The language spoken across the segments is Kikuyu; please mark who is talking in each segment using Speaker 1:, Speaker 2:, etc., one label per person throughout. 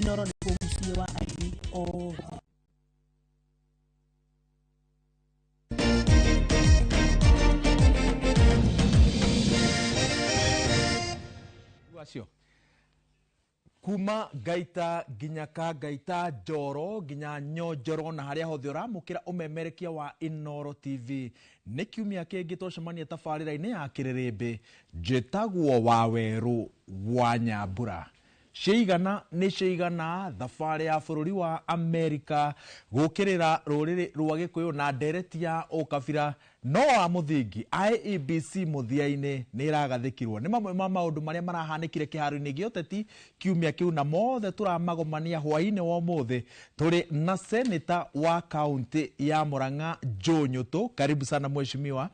Speaker 1: Inoro nĩkuo mũciĩ wa aini othe.
Speaker 2: Acio kuma Ngaita nginya Kangaita, Njoro nginya Nyonjoro na harĩa hothe ũramũkĩra ũmemerekia wa Inoro TV. Nĩ kiumia kĩngĩ twacemania tabarĩra-inĩ ya Kĩrĩrĩmbĩ. Njĩtagwo Wawerũ wa Nyambura. Ciigana nĩ ciigana thabarĩ ya bũrũri wa Amerika gũkĩrĩra rũrĩrĩ rwa Gĩkũyũ na ndereti ya ũkabira no wa mũthingi IEBC mũthia-inĩ nĩ ĩragathĩkirwo. Nĩ mamwe ma maũndũ marĩa marahanĩkire kĩharo-inĩ gĩa ũteti kiumia kĩu, na mothe tũramagomania hwaĩ-inĩ wa ũmũthĩ. Tũrĩ na seneta wa kaunti ya Murang'a, Joe Nyutu, karibu sana mheshimiwa,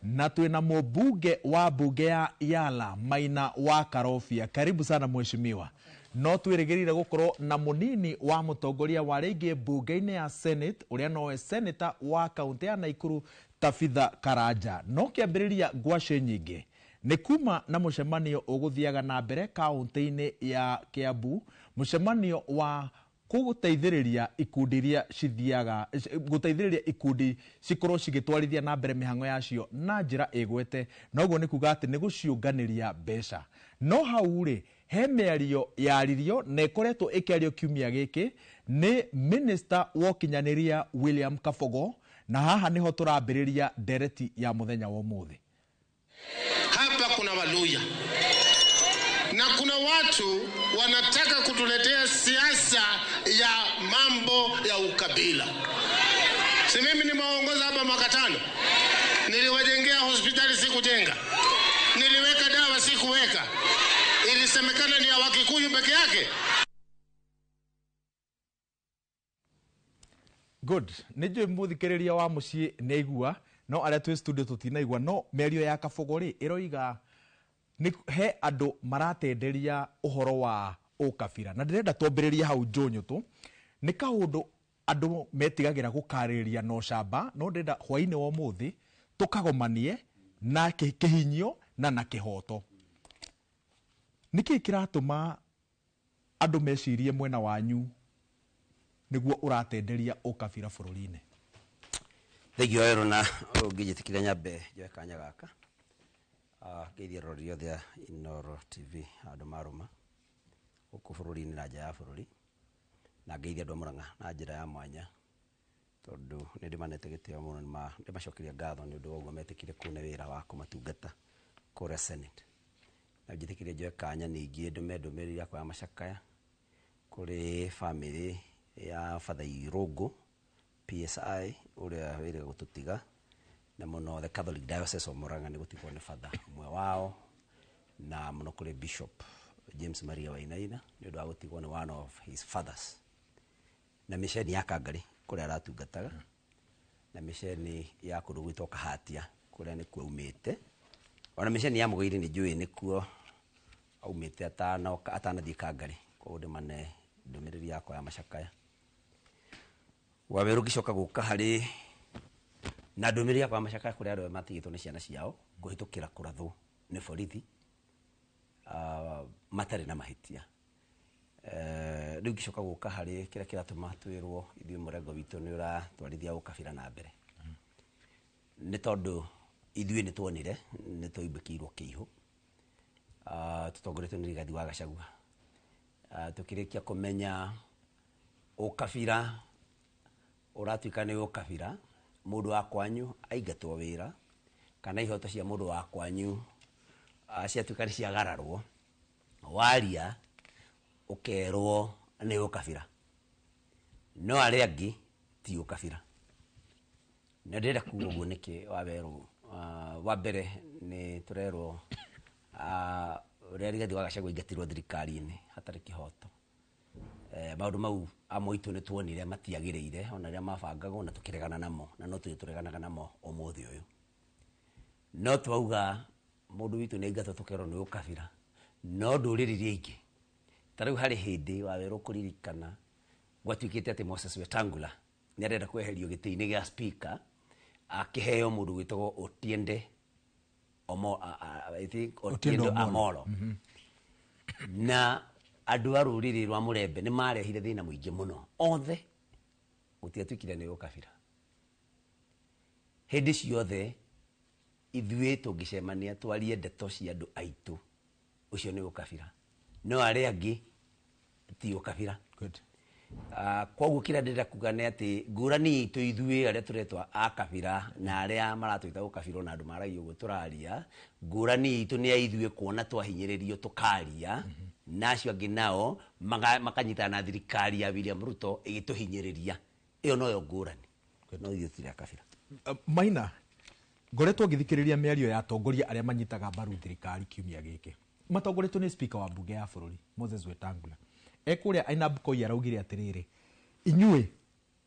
Speaker 2: na twĩna mũmbunge wa mbunge ya Yala, Maina wa Karobia, karibu sana mheshimiwa. No twĩrĩgĩrĩire gũkorwo na mũnini wa mũtongoria wa rĩngĩ mbunge-inĩ ya Senate, ũrĩa nowe seneta wa kaunti ya Naikuru, Tabitha Karanja. No kĩambĩrĩria ngwacĩ nyingĩ nĩ kuma na mũcemanio ũgũthiaga na mbere kaunti-inĩ ya Kiambu, mũcemanio wa gũteithĩrĩria ikundi iria cithiaga gũteithĩrĩria ikundi cikorwo cigĩtwarithia na mbere mĩhang'o yacio na njĩra ĩgwete, na ũguo nĩ kuga atĩ nĩ gũciũnganĩria mbeca. No hau rĩ, he mĩario yaririo na ĩkoretwo ĩkĩario kiumia gĩkĩ nĩ minister wa ũkinyanĩria William Kabogo, na haha nĩho tũrambĩrĩria ndereti ya mũthenya wa ũmũthĩ.
Speaker 3: Hapa kuna Waluya na kuna watu wanataka kutuletea siasa ya mambo ya ukabila. Si mimi nimewaongoza hapa mwaka 5, niliwajengea hospitali sikujenga, niliweka dawa sikuweka, ilisemekana ni ya Wakikuyu peke yake.
Speaker 2: Good. Nĩ njũĩ mũthikĩrĩria wa mũciĩ nĩ aigua, no arĩa twĩ studio tũtinaigua. No mĩario ya Kabogo rĩ, ĩroiga nĩ he andũ maratenderia ũhoro wa ũkabira, na ndĩrenda twambĩrĩrie hau. Joe Nyutu, nĩ kaũndũ andũ metigagĩra gũkarĩrĩria na ũcamba, no ndĩrenda hwaĩ-inĩ wa ũmũthĩ tũkagomanie na kĩhinyio na kĩhoto. Nĩkĩĩ kĩratũma andũ mecirie mwena wanyu nĩguo ũratenderia ũkabira bũrũri-inĩ?
Speaker 4: Thengiũ Werũ, na ũngĩnjĩtĩkĩria nyambe njoe kanya gaka ngeithie arori othe a Inooro TV, andũ marũma gũkũ bũrũri-inĩ na nja ya bũrũri, na ngeithie andũ a Murang'a na njĩra ya mwanya, tondũ nĩ ndĩmanete gĩtĩo mũno, nĩ ndĩmacokeria ngatho nĩ ũndũ wa ũguo metĩkire kũne wĩra wa kũmatungata kũrĩa Senate. Na njĩtĩkĩrie njoe kanya ningĩ ndũme ndũmĩrĩri yakwa ya macakaya kũrĩ bamĩrĩ ya Father Irũngũ PSI, ũrĩa wĩrĩga gũtũtiga, na mũno the Catholic Diocese of Murang'a nĩ gũtigwo nĩ father ũmwe wao, na mũno kũrĩ Bishop James Maria Wainaina nĩ ũndũ wa gũtigwo nĩ one of his fathers, na mĩceni ya Kangarĩ kũrĩa aratungataga, na mĩceni ya kũndũ gwĩtwo Kahatia kũrĩa nĩkuo aumĩte, ona mĩceni ya Mũgĩiri nĩ njũĩ nĩkuo aumĩte atanoka atanathiĩ Kangarĩ. Koguo ndĩmane ndũmĩrĩri yakwa ya macakaya. Wawerũ, ngĩcoka gũka harĩ na ndũmĩrĩri yakwa ya macakaya kũrĩ andũ arĩa matigĩtwo nĩ ciana ciao kũhĩtũkĩra kũrathwo nĩ borithi matarĩ na mahĩtia. Rĩu ngĩcoka gũka harĩ kĩrĩa kĩratũma twĩrwo ithuĩ mũrengo witũ nĩ ũratwarithia ũkabira na mbere, nĩ tondũ ithuĩ nĩ tuonire nĩ twaibĩkĩirwo kĩihũ tũtongoretio nĩ Rigathi wa Gachagua. Tũkĩrĩkia kũmenya ũkabira ũratuĩka nĩ ũkabira, mũndũ wa kwanyu aingatwo wĩra, kana ihoto cia mũndũ wa kwanyu ciatuĩka nĩ ciagararwo, waria ũkerwo nĩ ũkabira, no arĩa angĩ ti ũkabira. Na ndĩrenda kuga ũguo nĩkĩ, Wawerũ? Wa mbere nĩ tũrerwo ũrĩa Rigathi wa Gachagua aingatirwo thirikari-inĩ hatarĩ kĩhoto. Maũndũ mau amwe aitũ nĩ tuonire matiagĩrĩire ona rĩrĩa mabangagwo, na tũkĩregana namo, na no tũrĩ tũreganaga namo ũmũthĩ ũyũ. No twauga mũndũ witũ nĩ aingatwo, tũkerwo nĩ ũkabira, no ndũrĩrĩ iria ingĩ, ta rĩu harĩ hĩndĩ, Wawerũ, kũririkana gwatuĩkĩte atĩ Moses Wetangula nĩ arenda kweherio gĩtĩ-inĩ gĩa speaker akĩheo mũndũ gwĩtagwo Otiende Omo, I think Otiendo
Speaker 2: Otiendo
Speaker 4: Amolo. Na Andũ a rũrĩrĩ rwa Mũrembe nĩ marehire thĩna mũingĩ mũno othe, gũtiatuĩkire nĩ ũkabira. Hĩndĩ ciothe ithuĩ tũngĩcemania twarie ndeto cia andũ aitũ, ũcio nĩ ũkabira, no arĩa angĩ ti ũkabira.
Speaker 2: Good.
Speaker 4: Koguo kĩrĩa ndĩrenda kuga nĩ atĩ ngũrani itũ ithuĩ arĩa tũretwa a kabira na arĩa maratwĩta ũkabira, ona andũ maragia ũguo tũraria, ngũrani itũ nĩ ya ithuĩ kuona twahinyĩrĩrio tũkaria, na acio angĩ nao makanyitana na thirikari ya William Ruto ĩgĩtũhinyĩrĩria. Ĩyo noyo ngũrani, no ithuĩ tũtirĩ a kabira.
Speaker 2: Maina, ngoretwo ngĩthikĩrĩria mĩario ya atongoria arĩa manyitaga mbaru thirikari kiumia gĩkĩ, matongoretio nĩ speaker wa mbunge ya bũrũri Moses Wetangula. Ekũrĩa Ainabkoi araugire atĩrĩrĩ, inyuĩ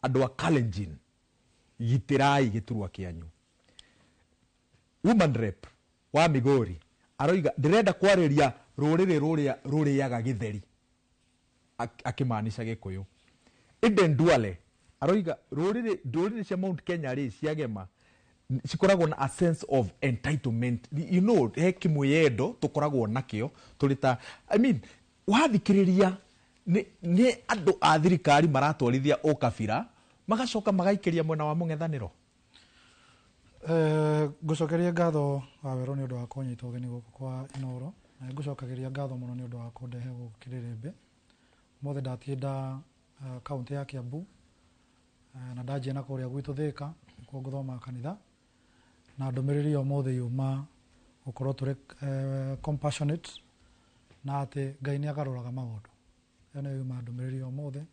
Speaker 2: andũ a Kalenjin, gitĩrai gĩturwa kĩanyu. Woman rep wa Migori aroiga, ndĩrenda kwarĩria rũrĩrĩ rũrĩa rũrĩaga gĩtheri, akĩmaanisha Gĩkũyũ. Eden Duale aroiga rũrĩrĩ cia Mount Kenya rĩ, ciagema cikoragwo na a sense of entitlement, he kĩmwĩyendo tũkoragwo nakĩo tũrĩ ta, I mean, wathikĩrĩria nĩ andũ a thirikari maratwarithia ũkabira, magacoka magaikĩria mwena wa mũng'ethanĩro.
Speaker 5: Ngũcokeria ngatho Wawerũ nĩ ũndũ wa kũnyita ũgeni gũkũ kwa Inooro, na ngũcokagĩria ngatho mũno nĩ ũndũ wa kũndehe gũkũ Kĩrĩrĩmbĩ. Ũmũthĩ ndatinda kaũntĩ ya Kiambu, na ndanjia na kũrĩa gwitũ Thĩka, nĩkuo ngũthomaga kanitha, na ndũmĩrĩri ya ũmũthĩ yuma gũkorwo tũrĩ compassionate, na atĩ Ngai nĩ agarũraga maũndũ. Ĩyo nĩyo yuma ndũmĩrĩri ya ũmũthĩ.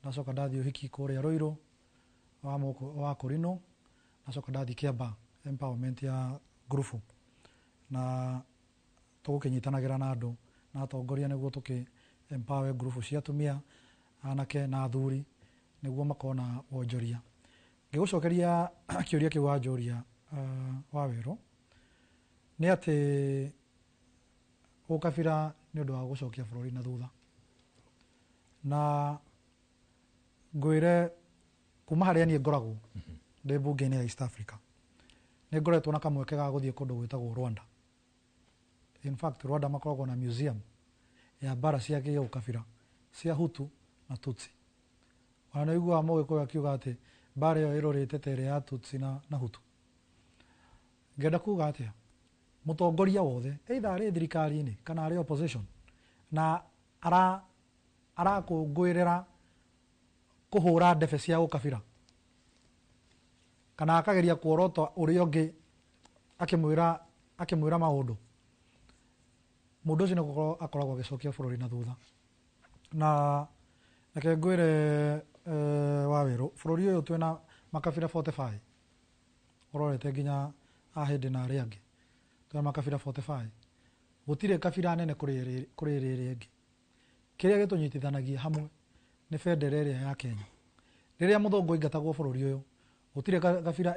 Speaker 5: Ndacoka ndathiĩ ũhiki kũrĩa Ruiru wa Kũrinũ, ndacoka ndathiĩ Kĩamba empowerment ya ngurubu, na tũgũkĩnyitanagĩra na andũ na atongoria nĩguo tũkĩ empower ngurubu cia atumia, anake na athuri nĩguo makorwo na wonjoria. Ngĩgũcokeria kĩũria kĩu wanjũria, Wawerũ, nĩ atĩ ũkabira nĩ ũndũ wa gũcokia bũrũri na thutha, na ngwĩre kuma harĩa niĩ ngoragwo ndĩ mbunge-inĩ ya East Africa, nĩ ngoretwo na kamweke ga gũthiĩ kũndũ gwĩtagwo Rwanda. In fact, Rwanda makoragwo na museum ya mbara cia gĩũkabira cia Hutu na Tutsi. Ona nĩ ũiguaga Mũgĩkũyũ akiuga atĩ mbara ĩyo ĩrũrĩte ta ĩrĩa ya Tutsi na Hutu. Ngenda kuga atĩa? Mũtongoria wothe, either arĩ thirikari-inĩ kana arĩ opposition, na arakũngũĩrĩra kũhũra ndebe cia ũkabira, kana akageria kuorota ũrĩa ũngĩ akĩmwĩra maũndũ, mũndũ ũcio nĩ gũkorwo akoragwo agĩcokia bũrũri na thutha. Na reke ngwĩre, Wawerũ, bũrũri ũyũ twĩna makabira 45, ũrorete nginya ahĩndĩ na arĩa angĩ, twĩna makabira 45, gũtirĩ kabira nene kũrĩ ĩrĩa ĩngĩ. Kĩrĩa gĩtũnyitithanagia hamwe nĩ bendera ĩrĩa ya Kenya. Rĩrĩa mũthũngũ aingatagwo bũrũri ũyũ, gũtirĩ kabira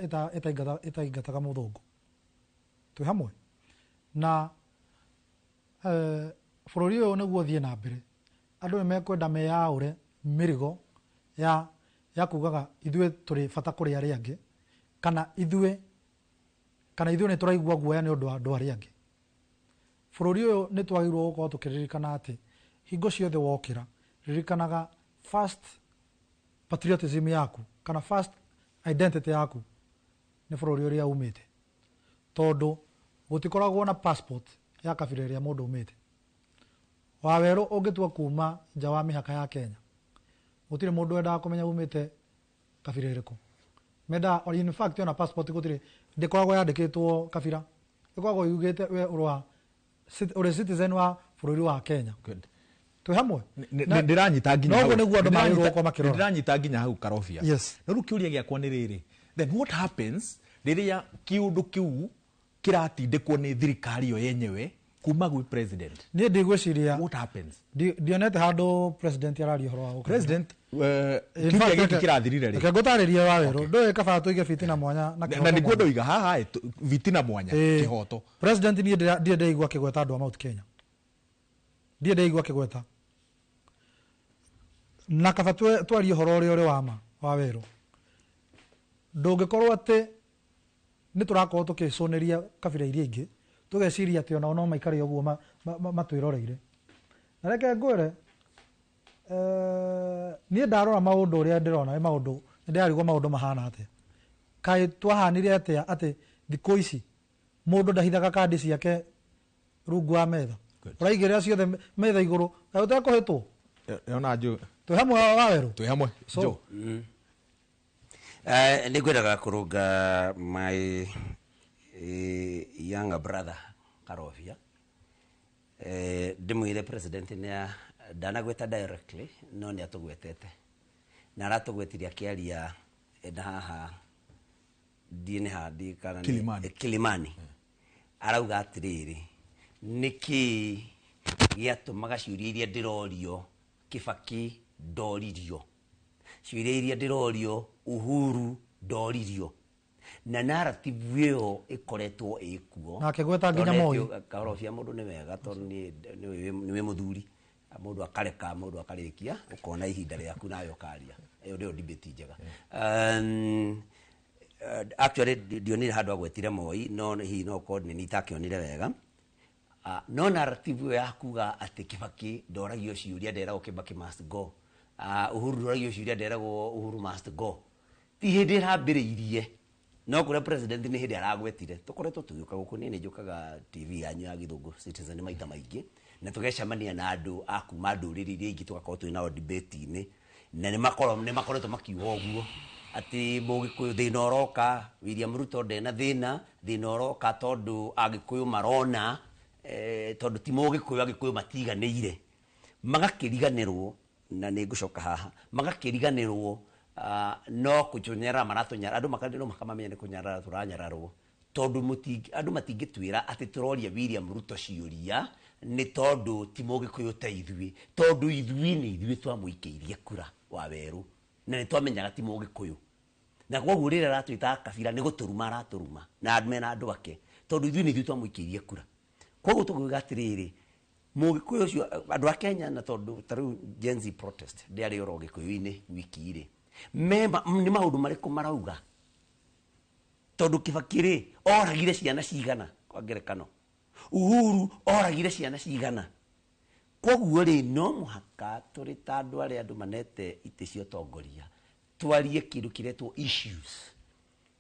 Speaker 5: ĩtaingataga mũthũngũ. Twĩ hamwe. Na bũrũri ũyũ nĩguo ũthiĩ na mbere, andũ nĩ mekwenda meyaũre mĩrigo ya kugaga ithuĩ tũrĩ bata kũrĩ arĩa angĩ, kana ithuĩ nĩ tũraigua guoya nĩ ũndũ wa andũ arĩa angĩ. Bũrũri ũyũ nĩ twagĩrĩirwo gũkorwo tũkĩririkana atĩ hingo ciothe wokĩra, ririkanaga first patriotism yaku kana first identity yaku nĩ bũrũri ũrĩa umĩte, tondũ gũtikoragwo na passport ya kabira ĩrĩa mũndũ umĩte. Wawerũ ũngĩtua kuma nja wa mĩhaka ya Kenya, gũtirĩ mũndũ wendaga kũmenya umĩte kabira ĩrĩkũ. Mendaga, or in fact ona passport gũtirĩ, ndĩkoragwo yandĩkĩtwo kabira, ĩkoragwo yugĩte we ũrĩ citizen wa bũrũri wa Kenya.
Speaker 2: Good.
Speaker 5: Twĩ hamwe?
Speaker 2: Ndĩranyita nginya
Speaker 5: Noguo
Speaker 2: hau.
Speaker 5: nĩguo andũ magĩrĩirwo gũkorwo makĩrora.
Speaker 2: Ndĩranyita nginya hau Karobia.
Speaker 5: Yes.
Speaker 2: No rĩu kĩũria gĩakwa nĩ rĩrĩ, then what happens rĩrĩa kĩũndũ kĩu kĩratindĩkwo nĩ thirikari yo yenyewe kuma gwĩ president?
Speaker 5: Niĩ ndigwĩciria.
Speaker 2: What happens?
Speaker 5: Ndionete handũ president araria ũhoro wa gũkabira.
Speaker 2: President,
Speaker 5: In
Speaker 2: kiumia
Speaker 5: fact,
Speaker 2: gĩkĩ kĩrathirire rĩ?
Speaker 5: Reke ngũtarĩrie Wawerũ. Ndũĩ kaba tũige bitina mwanya na
Speaker 2: Na
Speaker 5: kĩhoto
Speaker 2: nĩguo
Speaker 5: mwanya.
Speaker 2: ndoiga haha, bitina mwanya, kĩhoto.
Speaker 5: President niĩ ndirĩ ndaigua akĩgweta andũ a Mount Kenya. Ndirĩ ndaigua akĩgweta. Na kaba twarie ũhoro ũrĩa ũrĩ wa ma Wawerũ. Ndũngĩkorwo atĩ nĩ tũrakorwo tũkĩcũnĩria kabira iria ingĩ, tũgeciria atĩ onao no maikare ũguo matwĩroreire. Na reke ngwĩre, Niĩ ndarora maũndũ ũrĩa ndĩrona nĩ maũndũ nĩndĩrarigwo maũndũ mahana atĩa. Kaĩ twahanire atĩa atĩ thikũ ici mũndũ ndahithaga kandi ciake rungu wa metha, ũraigĩrĩra ciothe metha igũrũ, kaĩ ũtekũhĩtwo?
Speaker 2: Ona njũ.
Speaker 5: Twĩ hamwe, Wawerũ?
Speaker 2: Twĩ hamwe.
Speaker 5: So-
Speaker 2: Joe.
Speaker 4: Nĩ ngwendaga kũrũnga my younger brother Karobia. Ndĩmwĩre president nĩ ndanagweta directly, no nĩ atũgwetete na aratũgwetire akĩaria na haha ndiĩ nĩ handi kana nĩ-
Speaker 2: Kilimani.
Speaker 4: Kilimani. Arauga atĩrĩrĩ, nĩkĩ gĩatũmaga ciũria iria ndĩrorio Kibaki ndoririo, ciũria iria ndĩrorio Uhuru ndoririo, na narrative ĩyo ĩkoretwo ĩkuo.
Speaker 5: Na akĩgweta nginya Moi.
Speaker 4: Karobia, mũndũ nĩ wega tondũ nĩ wĩ mũthuri, mũndũ akareka mũndũ akarĩkia, ũkona ihinda rĩaku nawe ũkaria. Ĩyo nĩyo debate njega. Actually ndionire handũ agwetire Moi, no hihi no korwo nĩ itakĩonire wega. No narrative ĩyo ya kuga atĩ Kibaki ndoragio ciũria, nderagwo Kibaki must go, Uhuru ndoragio ciũria, nderagwo Uhuru must go, ti hĩndĩ ĩrambĩrĩirie. No kũrĩa president nĩ hĩndĩ aragwetire, tũkoretwo tũgĩũka gũkũ. Niĩ nĩ njũkaga TV yanyu ya Gĩthũngũ, Citizen, maita maingĩ, na tũgecemania na andũ a kuma ndũrĩrĩ iria ingĩ, tũgakorwo twĩ nao debate-inĩ, na nĩ makoretwo makiuga ũguo atĩ Mũgĩkũyũ thĩna ũroka, William Ruto ndena thĩna, thĩna ũroka tondũ Agĩkũyũ marona tondũ ti Mũgĩkũyũ, Agĩkũyũ matiganĩire, magakĩriganĩrwo. Na nĩ ngũcoka haha, magakĩriganĩrwo no kũtũnyarara maratũnyarara andũ makanĩrwo, makamamenya nĩ kũnyarara tũranyararwo, tondũ andũ matingĩtwĩra atĩ tũroria William Ruto ciũria nĩ tondũ ti Mũgĩkũyũ ta ithuĩ, tondũ ithuĩ nĩ ithuĩ twamũikĩirie kura, wa werũ, na nĩ twamenyaga ti Mũgĩkũyũ. Na koguo rĩrĩa aratwĩta kabira nĩ gũtũruma aratũruma na mena andũ ake, tondũ ithuĩ nĩ ithuĩ twamũikĩirie kura. Koguo tũkuga atĩrĩrĩ, Mũgĩkũyũ ũcio, andũ a Kenya, na tondũ ta rĩu Gen Z protest ndĩarĩ oro Gĩkũyũ-inĩ wiki rĩ, nĩ maũndũ marĩkũ marauga? Tondũ Kibaki rĩ, oragire ciana cigana? Kwa ngerekano, Uhuru oragire ciana cigana? Koguo rĩ, no mũhaka tũrĩ ta andũ arĩa andũ manete itĩ cia ũtongoria twarie kĩndũ kĩretwo issues,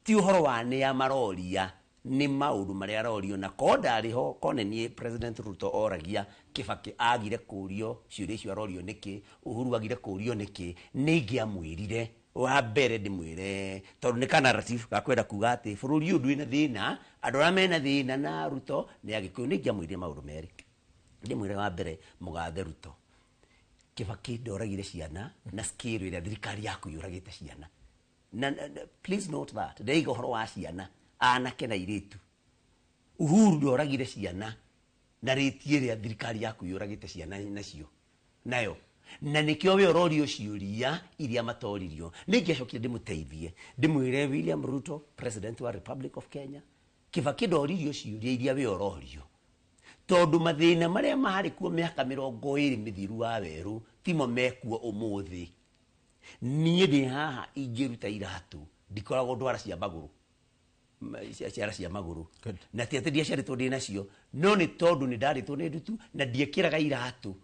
Speaker 4: ti ũhoro wa nĩa maroria, nĩ maũndũ marĩa arorio. Na ko ndarĩ ho, ko nĩ niĩ President Ruto oragia Kibaki agire kũrio ciũria icio arorio nĩkĩ, Uhuru agire kũrio nĩkĩ, nĩ ingĩamwĩrire wa mbere ndĩmwĩre, tondũ nĩ ka narrative gakwenda kuga atĩ bũrũri ũyũ ndwĩna thĩna, andũ arĩa mena thĩna na Ruto nĩ Agĩkũyũ. Nĩ ingĩamwĩrire maũndũ merĩ. Ndĩmwĩre wa mbere, mũgathe Ruto, Kibaki ndoragire ciana na scale ĩrĩa thirikari yaku yũragĩte ciana. Na please note that ndĩraiga ũhoro wa ciana, anake na airĩtu. Uhuru ndoragire ciana na rate ĩrĩa thirikari yaku yũragĩte ciana nacio nayo, na nĩkĩo we ũrorio ciũria iria matoririo. Nĩ ingĩacokire ndĩmũteithie, ndĩmwĩre William Ruto, President wa Republic of Kenya, Kibaki ndoririo ciũria iria we ũrorio, tondũ mathĩna marĩa marĩ kuo mĩaka 20 mĩthiru, wa werũ, timo mekuo ũmũthĩ. Niĩ ndĩ haha ingĩruta iratũ, ndikoragwo ndwara cia magũrũ, ciara cia magũrũ. Na ti atĩ ndiaciarĩtwo ndĩ nacio, no nĩ tondũ nĩ ndarĩtwo nĩ ndutu na ndiekĩraga iratũ.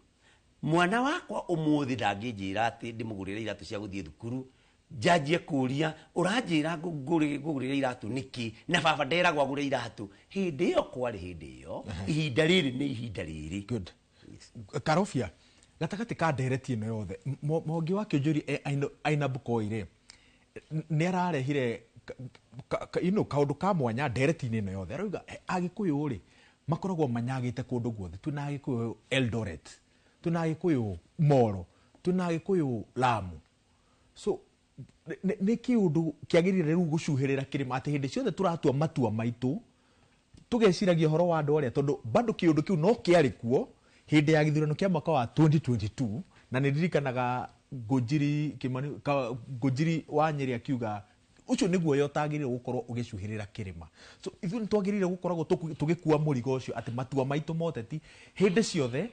Speaker 4: Mwana wakwa ũmũthĩ ndangĩnjĩra atĩ ndĩmũgũrĩre iratũ cia gũthiĩ thukuru, njanjie kũria, ũranjĩra ngũgũrĩre iratũ nĩkĩ na baba nderagwo agũre iratũ hĩndĩ ĩyo? Kwarĩ hĩndĩ ĩyo, ihinda rĩrĩ nĩ ihinda rĩrĩ.
Speaker 2: Good. Karobia, gatagatĩ ka ndereti ĩno yothe, Mwangi wa Kĩũnjũri Ainabkoi rĩ, nĩ ararehire kaũndũ ka mwanya ndereti-inĩ ĩno yothe. Arauga Agĩkũyũ rĩ, makoragwo manyagĩte kũndũ guothe. Twĩna Agĩkũyũ Eldoret, twĩna Agĩkũyũ Moro, twĩna Agĩkũyũ Lamu. So nĩ kĩũndũ kĩagĩrĩire rĩu gũcuhĩrĩra kĩrĩma atĩ hĩndĩ ciothe tũratua matua maitũ tũgeciragia ũhoro wa andũ arĩa, tondũ bado kĩũndũ kĩu no kĩarĩ kuo hĩndĩ ya gĩthurano kĩa mwaka wa 2022. Na nĩ ndirikanaga Ngũnjiri Kimani Ngũnjiri wa Nyĩrĩ akiuga ũcio nĩguo ũtagĩrĩirwo gũkorwo ũgĩcuhĩrĩra kĩrĩma. So ithuĩ nĩ twagĩrĩire gũkoragwo tũgĩkua mũrigo ũcio atĩ matua maitũ ma ũteti hĩndĩ ciothe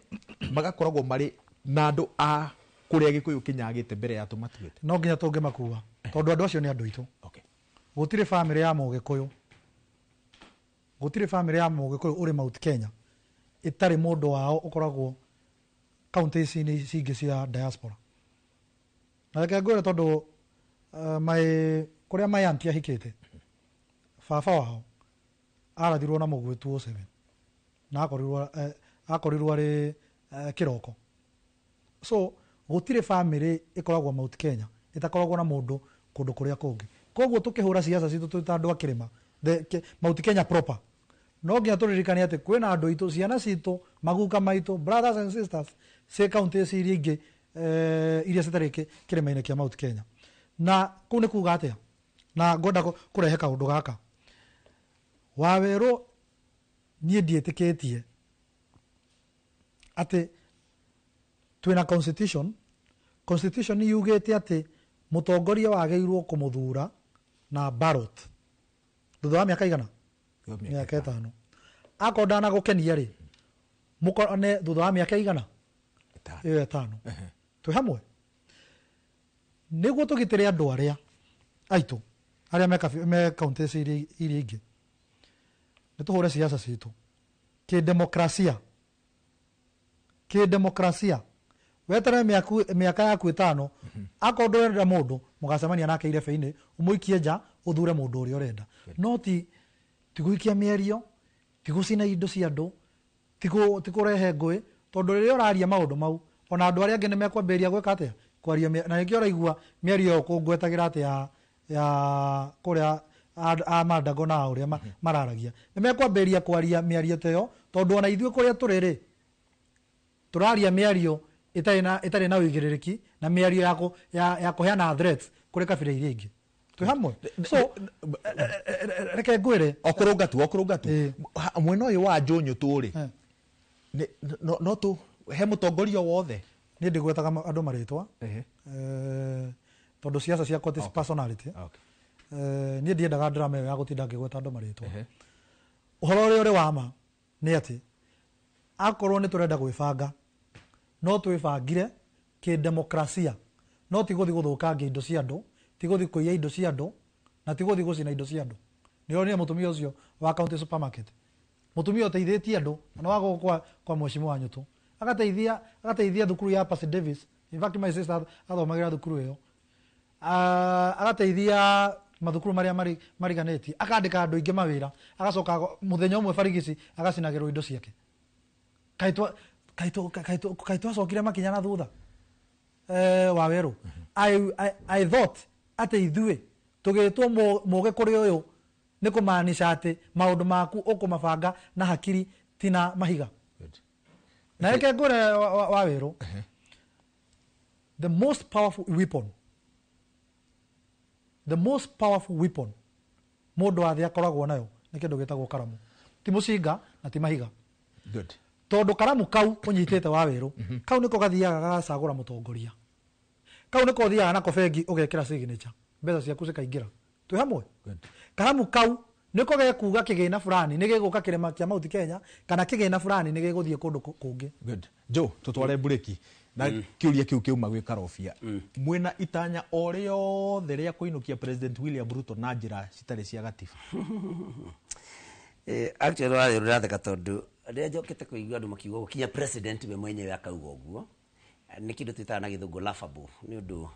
Speaker 2: magakoragwo marĩ na andũ a kũrĩa Gĩkũyũ kĩnyagĩte mbere ya tũmatuĩte?
Speaker 5: No nginya tũngĩmakua, tondũ andũ acio nĩ andũ aitũ. Gũtirĩ bamĩrĩ ya Mũgĩkũyũ, gũtirĩ bamĩrĩ ya Mũgĩkũyũ ũrĩ Mount Kenya ĩtarĩ mũndũ wao ũkoragwo kaunti ici nĩ ici ingĩ cia diaspora. Na reke ngwĩre tondũ my kũrĩa my auntie ahikĩte, baba wao arathirwo na mũguĩ 207 na akorirwo arĩ kĩroko. So gũtirĩ family ĩkoragwo Mount Kenya ĩtakoragwo na mũndũ kũndũ kũrĩa kũngĩ. Koguo tũkĩhũra ciaca citũ twĩ ta andũ a kĩrĩma, Mount Kenya proper, no nginya tũririkane atĩ kwĩna andũ aitũ, ciana citũ, maguka maitũ, brothers and sisters ciĩ kaunti ici iria ingĩ iria citarĩ kĩrĩma-inĩ kĩa Mount Kenya. Na kũu nĩ kuga atĩa? Na ngwenda kũrehe kaũndũ gaka. Wawerũ niĩ ndiĩtĩkĩtie atĩ twĩna constitution. Constitution yugĩte atĩ mũtongoria wagĩrĩirwo kũmũthura na ballot thutha wa mĩaka igana? Mĩaka 5. Akorwo ndanagũkenia rĩ, mũkorane thutha wa mĩaka igana? Ĩyo 5. Twĩ hamwe? Nĩguo tũgitĩre andũ arĩa aitũ arĩa me kaunti ici iria ingĩ, nĩ tũhũre siasa citũ kĩdemokrasia. Kĩdemokrasia weterere mĩaka yaku 5, akorwo ndũrenda mũndũ mũgacemania nake irebe-inĩ, ũmũikie nja, ũthure mũndũ ũrĩa ũrenda. No ti gũikia mĩario, ti gũcina indo cia andũ, ti kũrehe ngũĩ, tondũ rĩrĩa ũraria maũndũ mau ona andũ arĩa angĩ nĩ mekwambĩrĩria gwĩka atĩa? Kwaria na nĩkĩo ũraigua mĩario ĩyo kũngwetagĩra atĩ ya kũrĩa a Mandago na ũrĩa mararagia. Nĩ mekwambĩrĩria kwaria mĩario ta ĩyo, tondũ ona ithuĩ kũrĩa tũrĩ rĩ, tũraria mĩario ĩtarĩ na ũigĩrĩrĩki na mĩario ya kũheana threats kũrĩ kabira iria ingĩ. Twĩ hamwe? So reke ngwĩre.
Speaker 2: O kũrũnga tu. Mwena ũyũ wa Njũnyũ rĩ, no tu he mũtongoria wothe.
Speaker 5: Niĩ ndigwetaga andũ marĩtwa, tondũ siasa ciakwa ti personality. Niĩ ndiendaga drama ĩyo ya gũtinda ngĩgweta andũ marĩtwa. Ũhoro ũrĩa ũrĩ wa ma nĩ atĩ akorwo nĩ tũrenda gwĩbanga, no twĩbangire kĩdemokrasia, no ti gũthiĩ gũthũkangia indo cia andũ, ti gũthiĩ kũiya indo cia andũ, na ti gũthiĩ gũcina indo cia andũ. Nĩ ũronire mũtumia ũcio wa county supermarket, mũtumia ũteithĩtie andũ, na nĩ wa gũkũ kwa mheshimiwa Nyũtũ, agateithia thukuru ya Percy Davis. In fact my sister athomagĩra thukuru ĩyo. Agateithia mathukuru marĩa mariganĩtie, akandĩka andũ aingĩ mawĩra, agacoka mũthenya ũmwe barigici agacinagĩrwo indo ciake. Kaĩ twacokire makinya na thutha Wawerũ. I thought atĩ ithuĩ tũgĩtwo mũgĩ kũrĩ ũyũ nĩ kũmaanisha atĩ maũndũ maku ũkũmabanga na hakiri ti na mahiga. Na reke ngwĩre Wawerũ, the most powerful weapon, the most powerful weapon mũndũ wa thĩ akoragwo nayo nĩ kĩndũ gĩtagwo karamu, ti mũcinga na ti mahiga. Tondũ karamu kau ũnyitĩte Wawerũ, kau nĩko gathiaga gagacagũra mũtongoria, kau nĩko ũthiaga nako bengi ũgekĩra signature, mbeca ciaku cikaingĩra. Twĩ hamwe? Karamu kau nĩko gekuga kĩgĩna fulani nĩ gĩgũka kĩrĩma kĩa Mount Kenya, kana kĩgĩna fulani nĩ gĩgũthiĩ kũndũ kũngĩ.
Speaker 2: Good. Joe, tũtware mburĩki na kĩũria kĩu kĩuma gwĩ Karobia. Mwĩna itanya o rĩothe rĩa kũinũkia President William Ruto na njĩra citarĩ cia gatiba?
Speaker 4: Actually Wawerũ ndĩratheka tondũ rĩrĩa njokete kũigua andũ makiuga ũguo, kinya president we mwenyewe akauga ũguo, nĩ kĩndũ twĩtaga na gĩthũngũ laughable, nĩ ũndũ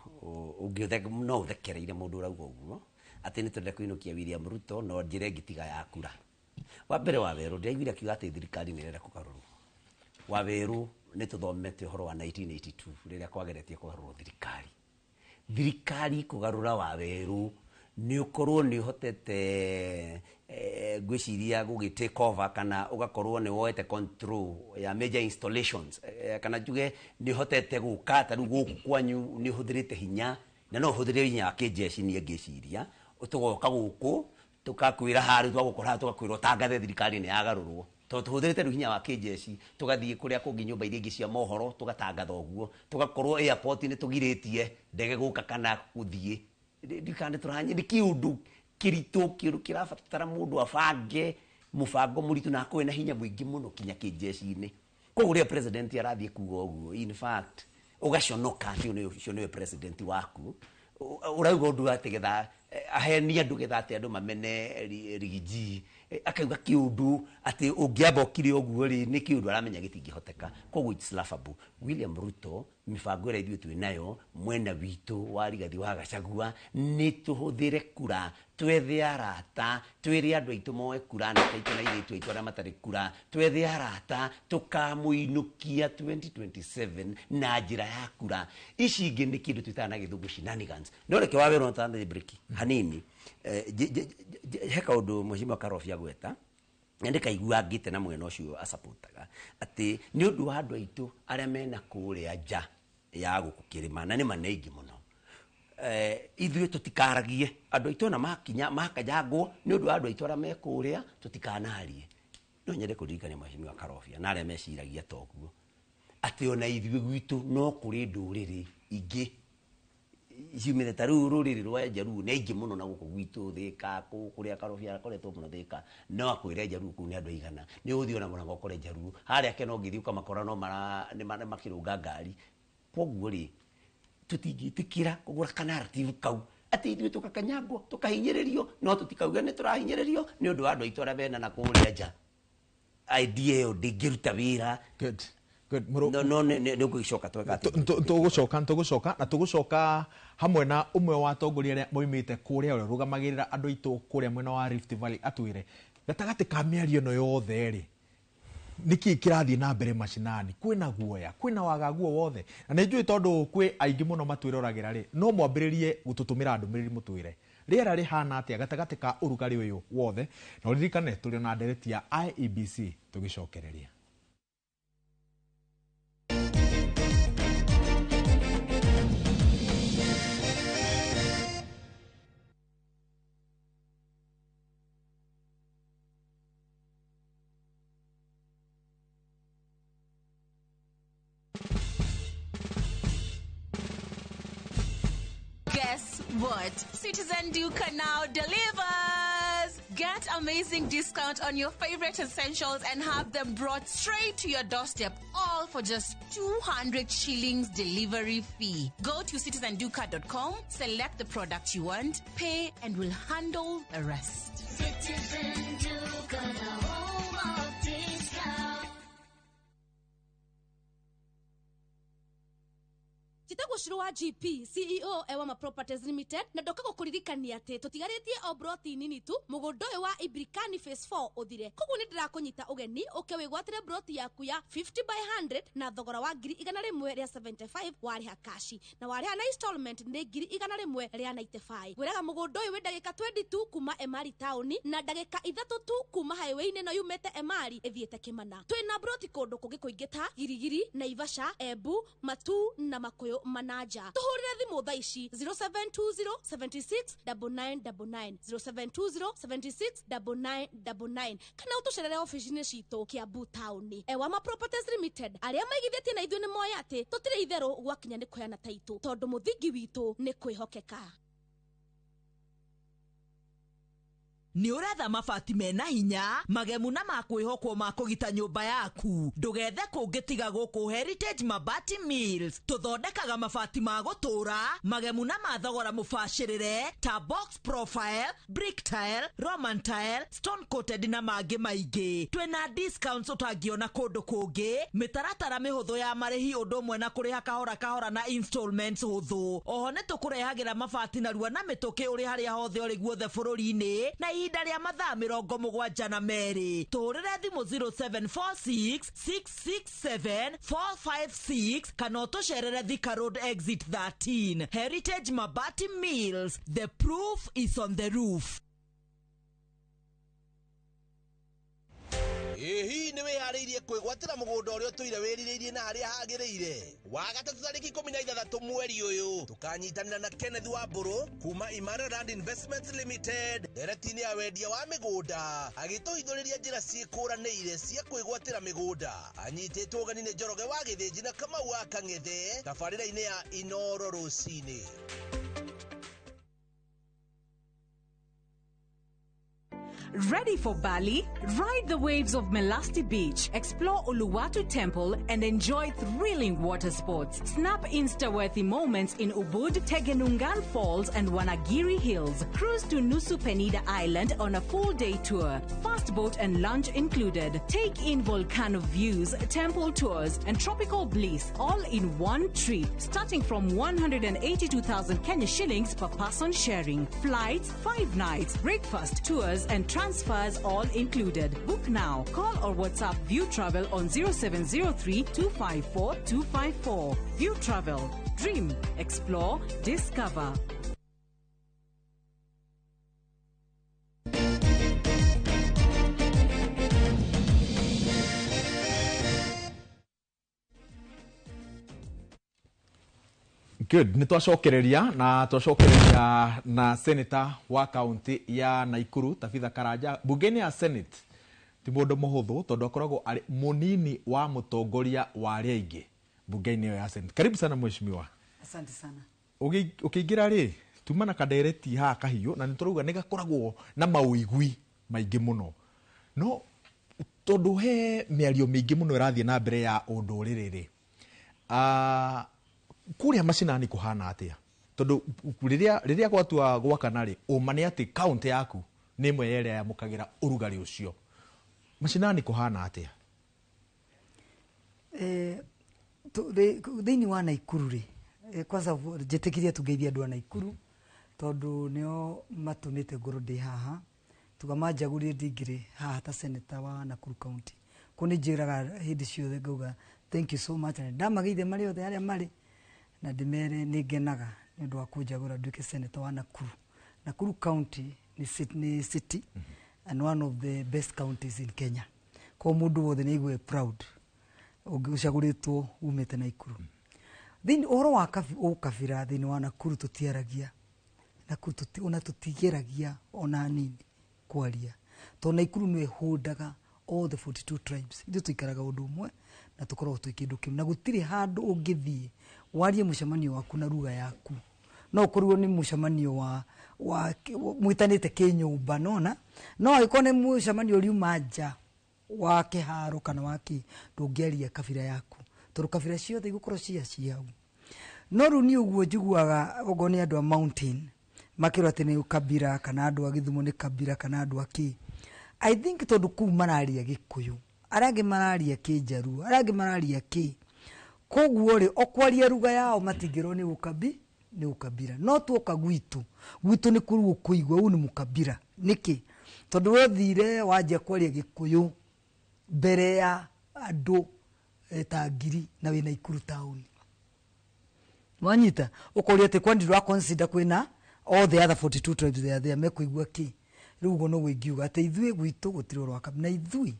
Speaker 4: no ũthekereire mũndũ ũrauga ũguo atĩ nĩ tũrenda kũinũkia William Ruto no njĩra ĩngĩ tiga ya kura. Wa mbere Wawerũ ndĩraiguire akiuga atĩ thirikari nĩ ĩrenda kũgarũrwo. Wawerũ nĩ tũthomete ũhoro wa 1982 rĩrĩa kwageretie kũgarũrwo thirikari. Thirikari kũgarũra Wawerũ nĩ ũkorwo nĩ ũhotete ngwĩciria gũgĩ take over, kana ũgakorwo nĩ woete control ya major installations, kana njuge nĩ ũhotete gũka ta rĩu gũkũ kwanyu nĩ ũhũthĩrĩte hinya, na no ũhũthĩre hinya wa kĩnjeshi niĩ ngĩciria, tũgoka gũkũ tũkakwĩra harĩ twagũkora haha tũgakwĩra ũtangathe thirikari nĩ yagarũrwo, tondũ tũhũthĩrĩte rĩu hinya wa kĩnjeshi, tũgathiĩ kũrĩa kũngĩ nyũmba iria ingĩ cia mohoro tũgatangatha ũguo, tũgakorwo airport nĩ tũgirĩtie ndege gũka kana gũthiĩ. Ndikana tũranye nĩ kĩũndũ kĩritũ, kĩũndũ kĩrabatara mũndũ abange mũbango mũritũ na akorwo na hinya mũingĩ mũno kinya kĩnjeshi-inĩ. Koguo rĩrĩa president arathiĩ kuga ũguo, in fact ũgaconoka atĩ ũcio nĩwe president waku, ũrauga ũndũ atĩ getha ahenie andũ getha atĩ andũ mamene Rigiji, Akauga kiundu ati ungiamba ukire uguo ri ni kiundu aramenya gitingihoteka. Koguo it's laughable. William Ruto mibango ĩrĩa ithuĩ twĩ nayo mwena witũ wa Rigathi wa Gachagua nĩ tũhũthĩre kura, twethe arata, twĩre andũ aitũ moe kura, anake aitũ na airĩtu aitũ arĩa matarĩ kura, twethe arata tũkamũinũkia 2027 na njĩra ya kura. Ici ingĩ nĩ kĩndũ twĩtaga na gĩthũngũ shenanigans. No reke wawerwo na break hanini. He kaũndũ Mheshimiwa Karobia agweta na ndĩkaigua ngĩte na mwena ũcio acapotaga atĩ nĩ ũndũ wa andũ aitũ arĩa mena kũrĩa nja ya gũkũ kĩrĩma na nĩ ma nĩ aingĩ mũno. Ithuĩ tũtikaragie andũ aitũ ona makinya makanyangwo nĩ ũndũ wa andũ aitũ arĩa me kũrĩa tũtikanarie. No nyende kũririkania Mheshimiwa Karobia na arĩa meciragia ta ũguo atĩ ona ithuĩ gwitũ no kũrĩ ndũrĩrĩ ingĩ ciumĩte ta rĩu rũrĩrĩ rwa Njaruo nĩ aingĩ mũno na gũkũ gwitũ Thĩka kũrĩa Karobia akoretwo mũno Thĩka, no akwĩre Njaruo kũu nĩ andũ aigana. Nĩ ũgũthiĩ ona Mũrang'a ũkore Njaruo harĩa Kena ũngĩthiĩ ũkamakora no nĩ makĩrũnga ngari. Koguo rĩ tũtingĩtĩkĩra kũgũra kanarrative kau atĩ ithuĩ tũgakanyangwo tũkahinyĩrĩrio, no tũtikauge nĩ tũrahinyĩrĩrio nĩ ũndũ wa andũ aitũ arĩa mena na kũrĩa nja. Idea ĩyo ndĩngĩruta wĩra.
Speaker 2: Good. Good.
Speaker 4: No nĩ ũgũgĩcoka tweka atĩa?
Speaker 2: Tũgũcoka na tũgũcoka hamwe na ũmwe wa atongoria arĩa moimĩte kũrĩa ũrĩa ũrũgamagĩrĩra andũ aitũ kũrĩa mwena wa Rift Valley atwĩre gatagatĩ ka mĩario ĩno yothe rĩ nĩkĩ kĩrathiĩ na mbere macinani, kwĩna guoya, kwĩna wagagu wothe, na nĩ njũĩ tondũ kwĩ aingĩ mũno matwĩroragĩra rĩ, no mwambĩrĩrie gũtũtũmĩra ndũmĩrĩri mũtwĩre rĩera rĩhana atĩa gatagatĩ ka ũrugarĩ ũyũ wothe, na ũririkane tũrĩ na ndereti ya IEBC tũgĩcokereria.
Speaker 6: Guess what? Citizen Duka now delivers! Get amazing discount on your favorite essentials and have them brought straight to your doorstep, all for just 200 shillings delivery fee. Go to citizenduka.com, select the product you want, pay, and we'll handle the rest.
Speaker 7: Citizen Duka, the home of discount.
Speaker 8: Njĩtagwo Shiro wa GP CEO Ewama Properties Limited na ndoka gũkũririkania atĩ tũtigarĩtie o broti nini tu mũgũnda ũyũ wa Ibrikani Phase 4 ũthire. Koguo nĩ ndĩrakũnyita ũgeni ũke wĩgwatĩre broti yaku ya 50 by 100 na thogora wa 175 warĩha kashi na warĩha na installment nĩ 195. Ngwĩraga mũgũnda ũyũ wĩ ndagĩka 22 kuma Emari taũni na ndagĩka 3 tu kuma highway-inĩ ĩno yumĩte Emari ĩthiĩte Kĩmana. Twĩna broti kũndũ kũngĩ kũingĩ ta Girigiri, Naivasha, Embu, Matuu na Makuyu Manaja. Tuhurire thimu thaa ici 0720 76 9999 0720 76 9999 kana utucerere ofici-inĩ citũ Kiambu taũni. Ewama Properties Limited arĩa maigithĩtie na ithuĩ nĩ moĩ atĩ tũtirĩ itherũ gwakinya nĩ kũheana taitũ tondũ mũthingi witũ nĩ kwĩhokeka.
Speaker 1: Nĩ ũretha mabati mena hinya magemu na makwĩhokwo ma kũgita nyũmba yaku, ndũgethe kũngĩ tiga gũkũ Heritage Mabati Mills. Tũthondekaga mabati ma gũtũra magemu na ma thogora mũbacĩrĩre ta box profile, brick tile, roman tile, stone coated na mangĩ maingĩ. Twĩna discounts ũtangĩona kũndũ kũngĩ, mĩtaratara mĩhũthũ ya marĩhi ũndũ ũmwe na kũrĩha kahora kahora na installments hũthũ. Oho nĩ tũkũrehagĩra mabati narua na mĩtũkĩ ũrĩ harĩa hothe ũrĩ guothe bũrũri-inĩ na ihinda rĩa mathaa 72. Tũhũrĩre thimũ 0746 667 456 kana ũtũcerere Thika Road exit 13. Heritage Mabati Mills, the proof is on the roof.
Speaker 9: Ĩhi nĩ wĩharĩirie kwĩgwatĩra mũgũnda ũrĩa ũtũire wĩrirĩirie na harĩa hagĩrĩire. Wa gatatũ tarĩki 16 mweri ũyũ tũkanyitanĩra na Kenneth Wambũrũ kuma Imara Land Investments Limited ndereti-inĩ ya wendia wa mĩgũnda agĩtũhithũrĩria njĩra ciĩkũranĩire cia kwĩgwatĩra mĩgũnda. Anyitĩtwo ũgeni nĩ Njoroge wa Gĩthĩnji na Kamau wa Kang'ethe tabarĩra-inĩ ya Inoro rũcinĩ.
Speaker 10: Ready for Bali? Ride the waves of Melasti Beach, explore Uluwatu Temple, and enjoy thrilling water sports. Snap Insta-worthy moments in Ubud, Tegenungan Falls, and Wanagiri Hills. Cruise to Nusa Penida Island on a full-day tour. Fast boat and lunch included. Take in volcano views, temple tours, and tropical bliss all in one trip, starting from 182,000 Kenya shillings per person sharing. Flights, 5 nights, breakfast, tours, and transfers all included. Book now. Call or WhatsApp View Travel on 0703 254 254. View Travel. Dream, explore, discover.
Speaker 2: Good. Nĩ twacokereria na twacokereria na senator wa kaunti ya Nakuru Tabitha Karanja bunge-inĩ ya Senate ti mũndũ mũhũthũ tondũ akoragwo arĩ mũnini wa mũtongoria wa arĩa aingĩ bunge-inĩ ĩyo ya Senate. Karibu sana mheshimiwa.
Speaker 11: Asante sana.
Speaker 2: Ũkĩingĩra rĩ tuma na kandereti haha kahiũ na nĩ tũrauga nĩ gakoragwo na maũigui maingĩ mũno no tondũ he mĩario mĩingĩ mũno ĩrathiĩ na mbere ya ũndũrĩrĩ rĩ kũrĩa macinani kũhana atĩa tondũ rĩrĩa gwatua gwakana rĩ ũma nĩ atĩ kaunti yaku nĩ ĩmwe ya ĩrĩa yamũkagĩra ũrugarĩ ũcio macinani kũhana atĩa?
Speaker 11: Thĩinĩ wa Nakuru rĩ kwanza njĩtĩkirie tũngeithia andũ a Nakuru tondũ nĩo matũmĩte ngorwo ndĩ haha tuga manjagũrire ndingĩrĩ haha ta senator wa Nakuru County kũu nĩ njĩraga hĩndĩ ciothe ngauga thank you so much na ndamageithia marĩ othe arĩa marĩ na ndĩmere nĩ ngenaga nĩ ũndũ wa kũnjagũra nduĩke senator wa Nakuru. Nakuru County nĩ city and one of the best counties in Kenya. Kwa mũndũ wothe nĩ aigue proud ũcagũrĩtwo umĩte Nakuru. Thĩinĩ ũhoro wa ũkabira thĩinĩ wa Nakuru tũtiaragia Nakuru ona tũtigeragia ona hanini kwaria tondũ Nakuru nĩyo ĩhũndaga all the 42 tribes. Ithuĩ tũikaraga ũndũ ũmwe na tũkoragwo twĩ kĩndũ kĩmwe na gũtirĩ handũ ũngĩthiĩ warie mũcemanio waku na ruga yaku no ũkorirwo nĩ mũcemanio wa mwĩtanĩte kĩnyũmba nona no angĩkorwo nĩ mũcemanio ũriuma nja wa kĩharo kana wa kĩ ndũngĩaria kabira yaku tondũ kabira ciothe igũkorwo cia ciao no rĩu niĩ ũguo njiguaga okorwo nĩ andũ a mountain makĩrwo atĩ nĩ kabira kana andũ a Gĩthumo nĩ kabira kana andũ a kĩ I think tondũ kũu mararia Gĩkũyũ arĩa angĩ mararia Kĩnjaruo arĩa angĩ mararia kĩ koguo rĩ okwaria ruga yao matingĩrwo nĩ nĩ ũkabira no tuoka gwitũ nĩ kũrũ ũkũigua ũyũ nĩ mũkabira nĩkĩ tondũ wothire wanjia kwaria Gĩkũyũ mbere ya andũ ta ngiri na wĩ Nakuru town wanyita ũkoria atĩ kwani ndũra consider kwĩna all the other 42 tribes they are there mekũigua kĩ rĩu ũguo noguo ingiuga atĩ ithuĩ gwitũ gũtirĩ ũhoro wa kabira na ithuĩ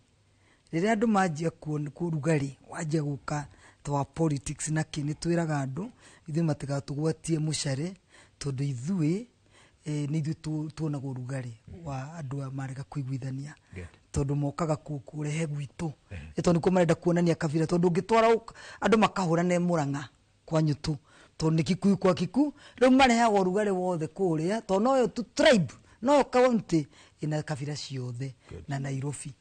Speaker 11: rĩrĩa andũ manjia kũrugarĩ wanjia gũka twa politics na kĩ nĩ twĩraga andũ ithuĩ matigatũgwatie mũcare tondũ ithuĩ nĩ ithuĩ tuonaga ũrugarĩ wa andũ aya marega kũiguithania tondũ mokaga kũrehe gwitũ tondũ nĩkuo marenda kuonania kabira tondũ ũngĩtwara andũ makahũrane Mũrang'a kwa Nyũtũ tondũ nĩ Kikuyu kwa Kikuyu rĩu marehaga ũrugarĩ wothe kũrĩa tondũ noyo tu tribe noyo county ina kabira ciothe na Nairobi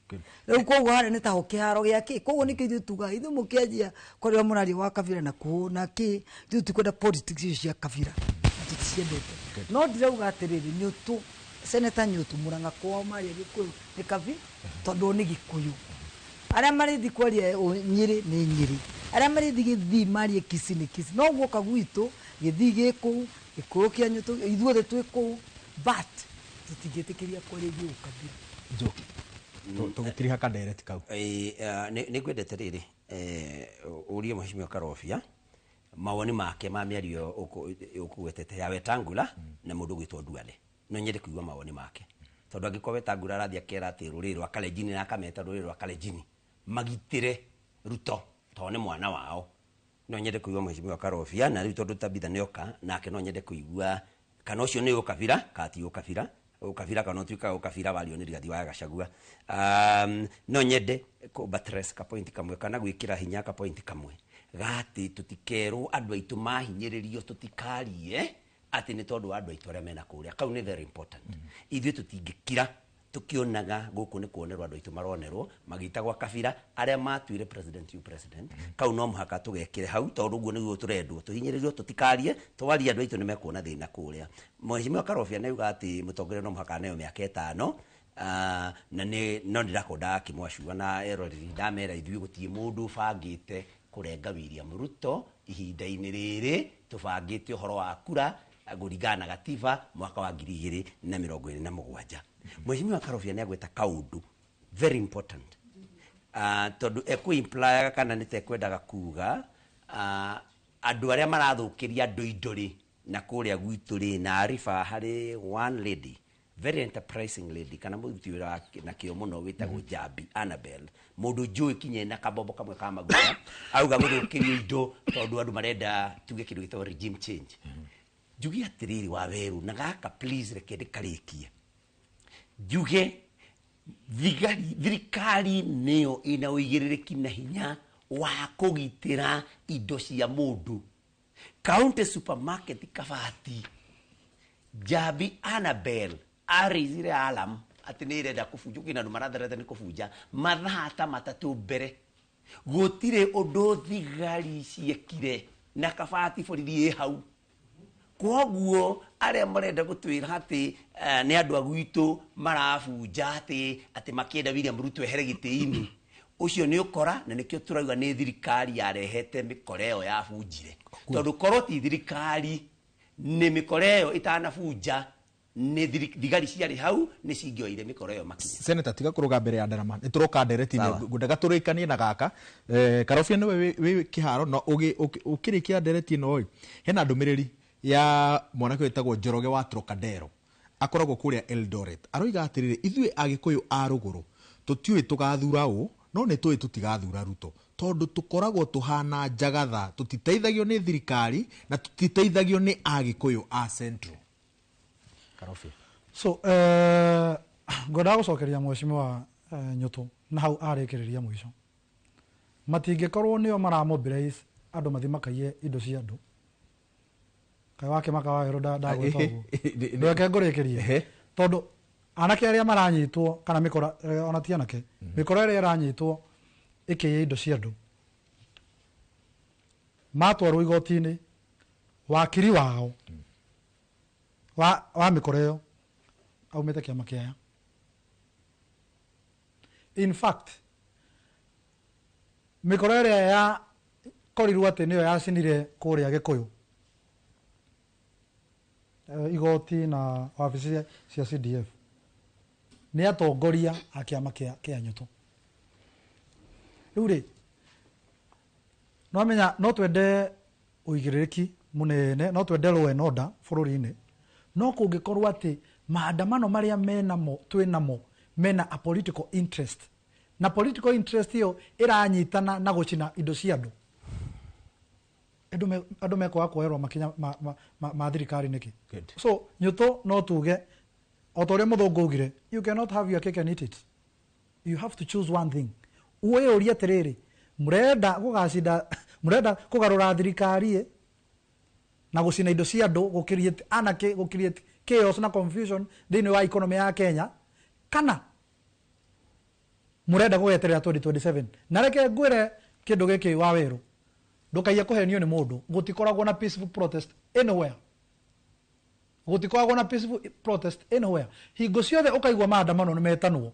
Speaker 11: rĩu koguo harĩa nĩ taho kĩharo gĩa kĩ koguo nĩkĩo ithuĩ tugaga ithuĩ mũkĩanjia kwarĩo mũraria wa kabira na kũ na kĩ ithuĩ tũtikwenda politics icio cia kabira na tũticiendete no ndirauga atĩrĩrĩ Nyũtũ Senator Nyũtũ Mũrang'a kwao maria Gĩkũyũ nĩ kabi tondũ nĩ Gĩkũyũ arĩa marĩthi kwaria Nyĩrĩ nĩ Nyĩrĩ arĩa marĩthi Gĩthii marie Kisii nĩ Kisii no guoka gwitũ Gĩthii gĩ kũu Gĩkũyũ kĩa Nyũtũ ithuothe twĩ kũu but tũtingĩtĩkĩria kwaria ithuĩ ũkabira.
Speaker 2: Njoki tũgĩtiriha kandereti kau
Speaker 4: nĩ ngwendete rĩrĩ ũrie mheshimiwa Karobia mawoni make ma mĩario ũkũgwetete ya Wetangula na mũndũ ũgwĩtwo Duale no nyende kũigua mawoni make tondũ angĩkorwo Wetangula arathiĩ akera atĩ rũrĩrĩ rwa Kalenjin na akameta rũrĩrĩ rwa Kalenjin magitĩre Ruto tondũ nĩ mwana wao no nyende kũigua mheshimiwa Karobia na rĩu tondũ Tabitha nĩoka nake no nyende kũigua kana ũcio nĩ ũkabira kana ti ũkabira ũkabira kana ũtuĩkaga ũkabira wario nĩ Rigathi wa Gachagua no nyende kũ buttress ka point kamwe kana gwĩkĩra hinya ka point kamwe gati tũtikerwo andũ aitũ mahinyĩrĩrio tũtikarie atĩ nĩ tondũ wa andũ aitũ arĩa mena kũrĩa kau nĩ very important ithuĩ tũtingĩkira Tukionaga guku ni kuonerwo andu aitu maronerwo magitagwa kabira aria matuire president you president kau no muhaka tugekire hau tondu uguo niguo turendwo tuhinyiririo tutikarie twarie andu aitu ni mekuona thina kuria. Mheshimiwa Karobia nĩ auga ati mutongoria no muhaka aneo miaka 5 na ni no ndirakonda akimwacua na eroreri ndamera ithuĩ gũtirĩ mũndũ ũbangĩte kũrenga William Ruto ihinda-inĩ rĩrĩ tũbangĩte ũhoro wa kura kũringana na gatiba mwaka wa 2027. Mheshimiwa Karobia nĩ agweta kaũndũ very important tondu ekũ-implyaga kana nĩ tekwendaga kuga andũ arĩa marathũkĩria andũ indo rĩ na kũrĩa gwitũ rĩ na ariba harĩ one lady very enterprising lady kana mũruti wĩra na kĩo mũno wĩtagwo Jambi Annabel mũndũ njũĩ kinya na kabombo kamwe ka maguta auga gũthũkĩrio indo tondũ andũ marenda tuge kĩndũ gĩtagwo regime change. Njuge atĩrĩrĩ wa werũ na gaka please reke ndĩkarĩkie njuge thirikari nĩyo ĩna ũigĩrĩrĩki na hinya wa kũgitĩra indo cia mũndũ. County supermarket Kabati Jambi Annabel arĩithire alarm atĩ nĩ ĩrenda kũbunjwo kĩna andũ maratherete nĩ kũbunja mathaa ta 3 mbere gũtirĩ ũndũ thigari ciekire na Kabati borithi ĩ hau. Kwoguo arĩa marenda gũtwĩra atĩ nĩ andũ a gwitũ marabunja atĩ makĩenda William Ruto ehere gĩtĩ-inĩ ũcio nĩ ũkora na nĩkĩo tũrauga nĩ thirikari yarehete mĩkora ĩyo yabunjire tondũ korwo ti thirikari nĩ mĩkora ĩyo ĩtanabunja nĩ thigari ciarĩ hau nĩ cingĩoire mĩkora ĩyo makinya.
Speaker 2: Senator tiga kũrũga mbere ya ndarama nĩ tũroka ndereti-inĩ ngwendaga tũrĩkanie na gaka Karobia nĩwe wĩ kĩharo no ũkĩrĩkia ndereti ĩno ĩ hena ndũmĩrĩri ya mwanake wĩtagwo Njoroge wa Trocadero akoragwo kũrĩa Eldoret aroiga atĩrĩrĩ ithuĩ Agĩkũyũ a rũgũrũ tũtiũĩ tũgathura ũ no nĩ tũĩ tũtigathura Ruto tondũ tũkoragwo tũhana njagatha tũtiteithagio nĩ thirikari na tũtiteithagio nĩ Agĩkũyũ a Central. Karobia.
Speaker 5: So ngwendaga gũcokeria mheshimiwa Nyũtũ na hau arĩkĩrĩria mũico matingĩkorwo nĩo maramobilize andũ mathiĩ makaiye indo cia andũ kai wake maka wa ro ndagwĩta ũguo ndweke ngũrĩkĩrie tondũ anake arĩa maranyitwo kana mĩkora ona ti anake mĩkora ĩrĩa ĩranyitwo ĩkĩiya indo cia andũ matwarwo igoti-inĩ wakiri wao wa mĩkora ĩyo aumĩte kĩama kĩa aya. In fact mĩkora ĩrĩa ya korirwo atĩ nĩyo yacinire kũrĩa Gĩkũyũ igoti na wabici cia CDF nĩ atongoria a kĩama kĩa Nyũtũ. Rĩu rĩ no menya no twende ũigĩrĩrĩki mũnene no twende law and order bũrũri-inĩ no kũngĩkorwo atĩ maandamano marĩa menamo twĩnamo mena a political interest na political interest ĩyo ĩranyitana na gũcina indo cia andũ andũ mekwaga kuoerwo makinya ma thirikari nĩkĩ? So Nyũtũ no tuge o ta ũrĩa mũthũngũ augire you cannot have your cake and eat it, you have to choose one thing. Wĩyũrie atĩrĩrĩ mũrenda gũgacinda mũrenda kũgarũra thirikari na gũcina indo cia andũ gũ create anarchy gũ create chaos na confusion thĩinĩ wa economy ya Kenya kana mũrenda gũgeterera 2027. Na reke ngwĩre kĩndũ gĩkĩ wa werũ ndũkaiye kũhenio nĩ mũndũ gũtikoragwo na peaceful protest anywhere gũtikoragwo na peaceful protest anywhere hingo ciothe ũkaigua maandamano nĩ metanwo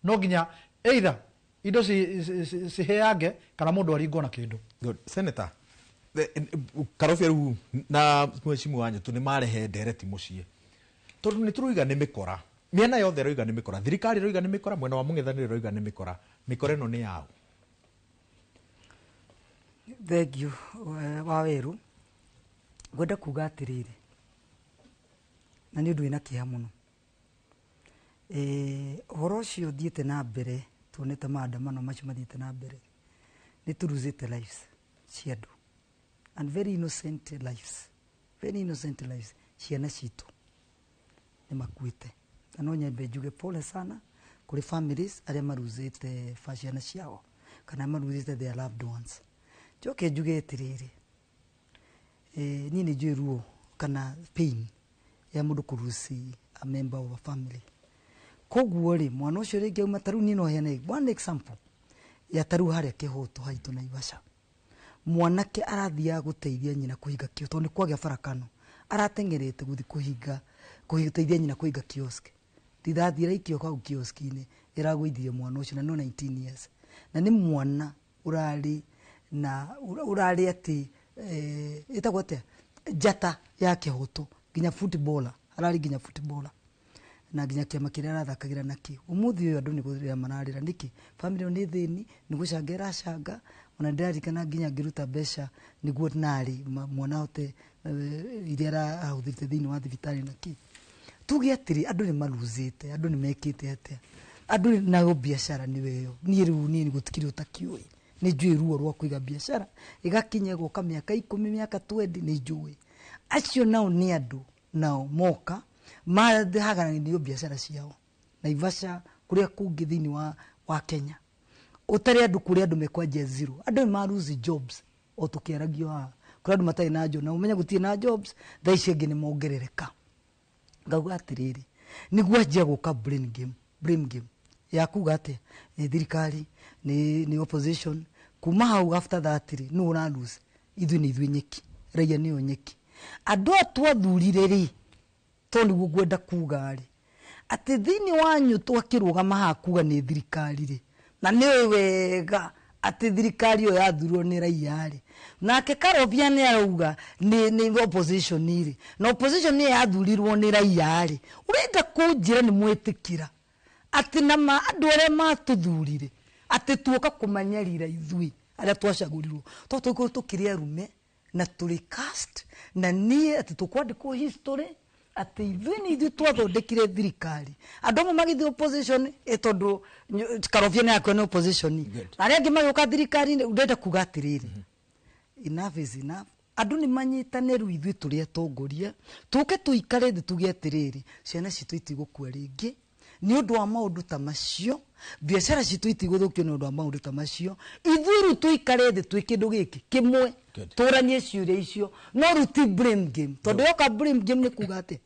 Speaker 5: no nginya either indo ciheange kana mũndũ aringwo na kĩndũ.
Speaker 2: Good. Senator Karobia rĩu na mheshimiwa Nyũtũ nĩ marehe ndereti mũciĩ tondũ nĩ tũroiga nĩ mĩkora mĩena yothe ĩroiga nĩ mĩkora thirikari ĩroiga nĩ mĩkora mwena wa mũng'ethanĩro ĩroiga nĩ mĩkora mĩkora ĩno nĩ yaũ?
Speaker 11: Thank you wa werũ ngwenda kuga atĩrĩrĩ na nĩ ũndũ wĩna kĩeha mũno ũhoro ũcio ũthiĩte na mbere tuonete maandamano macio mathiĩte na mbere nĩ tũruzĩte lives cia andũ and very innocent lives ciana citũ nĩ makuĩte na no nyambe njuge pole sana kũrĩ families arĩa maruzĩte ciana ciao kana maruzĩte their loved ones. Njoke njuge atĩrĩrĩ niĩ nĩ njũĩ ruo kana pain ya mũndũ kũruci a member of a family. Koguo rĩ, mwana ũcio rĩngĩ auma, tarĩu niĩ no heane one example ya tarĩu harĩa Kĩhũtũ haitũ Naivasha. Mwanake arathiaga gũteithia nyina kũhinga kiosk tondũ nĩ kwagĩa barakano, arateng'erete gũthiĩ kũhinga, gũteithia nyina kũhinga kiosk. Rithathi ĩraikio hau kiosk-inĩ ĩragũithirie mwana ũcio, na no 19 years, na nĩ mwana ũrarĩ na ũrarĩ atĩ ĩtagwo atĩa, njata ya Kĩhũtũ, nginya footballer, ararĩ nginya footballer, na nginya kĩama kĩrĩa arathakagĩra nakĩo. Ũmũthĩ ũyũ andũ nĩ kũrĩra mararĩra. Nĩkĩ? Family ĩyo nĩ thĩni, nĩ gũcanga ĩracanga. Ona ndĩraririkana nginya ngĩruta mbeca nĩguo narĩ mwana ahote iria arahũthĩrĩte thĩinĩ wa thibitarĩ na kĩ. Tuge atĩrĩ, andũ nĩ maruzĩte, andũ nĩ mekĩte atĩa, andũ nayo biacara nĩyo ĩyo. Niĩ rĩu niĩ gũtikĩrĩ ũtakĩũĩ, nĩ njũĩ ruo rwa kũiga biacara ĩgakinya ĩgoka mĩaka 10, mĩaka 20, nĩ njũĩ. Acio nao nĩ andũ nao moka mahagaranirio biacara ciao Naivasha, kũrĩa kũngĩ thĩinĩ wa Kenya, ũtarĩ andũ kũrĩa andũ mekwanjia zero. Andũ nĩ ma lose jobs o tũkĩaragio haha, kũrĩa andũ matarĩ na job, na ũmenye gũtirĩ na jobs thaa ici, angĩ nĩ mongerereka. Ngauga atĩrĩrĩ, nĩguo anjia gũka blame game, blame game ya kuga atĩa nĩ thirikari, nĩ opposition. Kuma hau after that rĩ, nũ ũra lose? Ithuĩ nĩ ithuĩ nyeki, raia nĩyo nyeki. Andũ aya twathurire rĩ, to nĩguo ngwenda kuga rĩ, atĩ thĩinĩ wanyu twakĩrũgama haha kuga nĩ thirikari rĩ, na nĩ wega atĩ thirikari ĩyo yathurirwo nĩ raia rĩ, nake Karobia nĩ arauga nĩ opposition rĩ, na opposition nĩyo yathurirwo nĩ raia rĩ, ũrenda kũnjĩra nĩ mwĩtĩkĩra atĩ nama andũ arĩa matũthurire atĩ tuoka kũmanyarira ithuĩ arĩa twacagũrirwo, to tũkorwo tũkĩrĩ arume na tũrĩ cast na niĩ atĩ tũkwandĩkwo history atĩ ithuĩ nĩ ithuĩ twathondekire thirikari, andũ amwe magĩthiĩ opposition, tondũ Karobia nĩ akua nĩ opposition, arĩa angĩ magĩũka thirikari-inĩ. Ndĩrenda kuga atĩrĩrĩ, enough is enough. Andũ nĩ manyitane rĩu, ithuĩ tũrĩ atongoria tũke tũikare thĩ tuge atĩrĩrĩ, ciana citũ itigũkua rĩngĩ nĩ ũndũ wa maũndũ ta macio, biacara citũ itigũthũkio nĩ ũndũ wa maũndũ ta macio. Ithuĩ rĩu tũikare thĩ twĩ kĩndũ gĩkĩ kĩmwe, tũranie ciũria icio, no rĩu ti blame game, tondũ yoka blame game nĩ kuga atĩ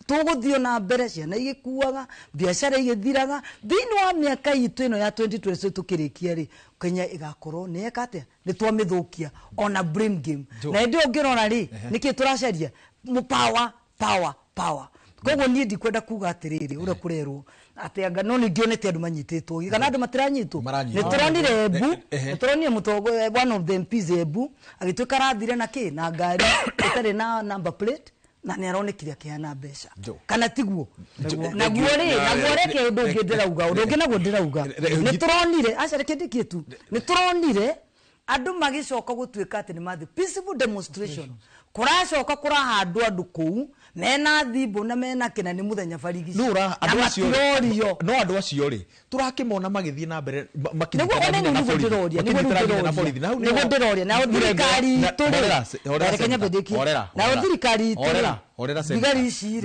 Speaker 11: tũgũthiĩ na mbere ciana igĩkuaga, biacara igĩthiraga. Thĩinĩ wa mĩaka itũ ĩno ya 2026 tũkĩrĩkia rĩ, Kenya ĩgakorwo nĩ eka atĩa, nĩ twamĩthũkia ona blame game. Na hĩndĩ ĩyo ũngĩrora rĩ, nĩkĩ tũracaria? Power, power, power. Koguo niĩ ndikwenda kuga atĩrĩrĩ ũrĩa kũrerwo atĩ anga, no ningĩonete andũ manyitĩtwo, kana andũ matiranyitwo?
Speaker 2: Maranyitwo.
Speaker 11: Nĩ tũronire Embu, nĩ tũronire mũtongo, one of the MPs Embu, agĩtuĩka arathire na kĩ na ngari ĩtarĩ na number plate, na nĩ aronekire akĩheana mbeca. Kana tiguo? Naguo rĩ, naguo reke ũndũ ũngĩ ndĩrauga, ũndũ ũngĩ naguo ndĩrauga, nĩ tũronire, aca reke ndĩkie tu, nĩ tũronire andũ magĩcoka gũtuĩka atĩ nĩ mathiĩ peaceful demonstration, kũracoka kũrahandwo andũ kũu mena thimbo na mena kĩna, nĩ mũthenya barigici
Speaker 2: No
Speaker 11: na
Speaker 2: andũ acio rĩ,
Speaker 11: matirorio.
Speaker 2: No andũ acio rĩ, tũrakĩmona magĩthiĩ na mbere
Speaker 11: Nĩguo
Speaker 2: makĩnyitana
Speaker 11: one
Speaker 2: nginya na
Speaker 11: nĩguo
Speaker 2: borithi.
Speaker 11: ndĩroria, nĩguo
Speaker 2: Makĩnyitana nginya na
Speaker 11: ndĩroria.
Speaker 2: borithi. Na hau
Speaker 11: Nĩguo
Speaker 2: nĩho
Speaker 11: ndĩroria. Nayo thirikari itũ rĩ,
Speaker 2: Horera, horera,
Speaker 11: reke nyambe
Speaker 2: Senator.
Speaker 11: ndĩkie.
Speaker 2: Horera,
Speaker 11: Nayo
Speaker 2: horera.
Speaker 11: thirikari itũ rĩ,
Speaker 2: Horera, horera, Senator.
Speaker 11: thigari ici rĩ.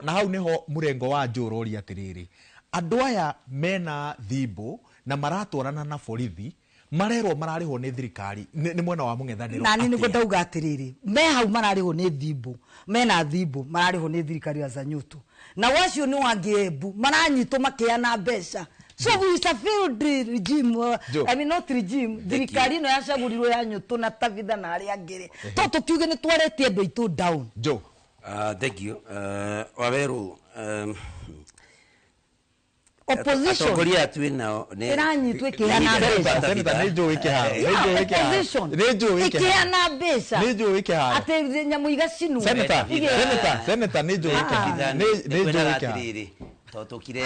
Speaker 2: Na hau nĩho mũrengo wa Joe ũroria atĩrĩrĩ, andũ aya mena thimbo na maratwarana na borithi, marerwo mararĩhwo nĩ thirikari, nĩ mwena wa mũng'ethanĩro
Speaker 11: Nani nĩguo
Speaker 2: atĩa?
Speaker 11: ndauga atĩrĩrĩ, me hau mararĩhwo nĩ thimbo, mena thimbo mararĩhwo nĩ thirikari ya Zanyutu, na wacio nĩ wangĩ Embu maranyitwo makĩana mbeca. So it's a failed regime,
Speaker 2: Joe.
Speaker 11: I mean not regime, thirikari ĩno yacagũrirwo ya Nyũtũ na Tabitha na arĩa angĩ rĩ, to tũkiuge nĩ twaretie andũ aitũ down.
Speaker 2: Joe.
Speaker 4: Thank you. Waweru,
Speaker 11: Opposition
Speaker 4: atongoria aya twĩ nao nĩ-
Speaker 11: ĩranyitwo ĩkĩheana mbeca.
Speaker 2: Senator, nĩ njũĩ kĩharo. Nĩ njũĩ kĩharo.
Speaker 11: Opposition
Speaker 2: Nĩ njũĩ kĩharo.
Speaker 11: ĩkĩheana mbeca
Speaker 2: Nĩ njũĩ kĩharo.
Speaker 11: atĩ nyamũ igacinwo.
Speaker 2: Senator, Senator, Senator, nĩ njũĩ kĩharo. Nĩ njũĩ
Speaker 4: Kwendaga
Speaker 2: kĩharo.
Speaker 4: atĩrĩrĩ, tondũ tũkire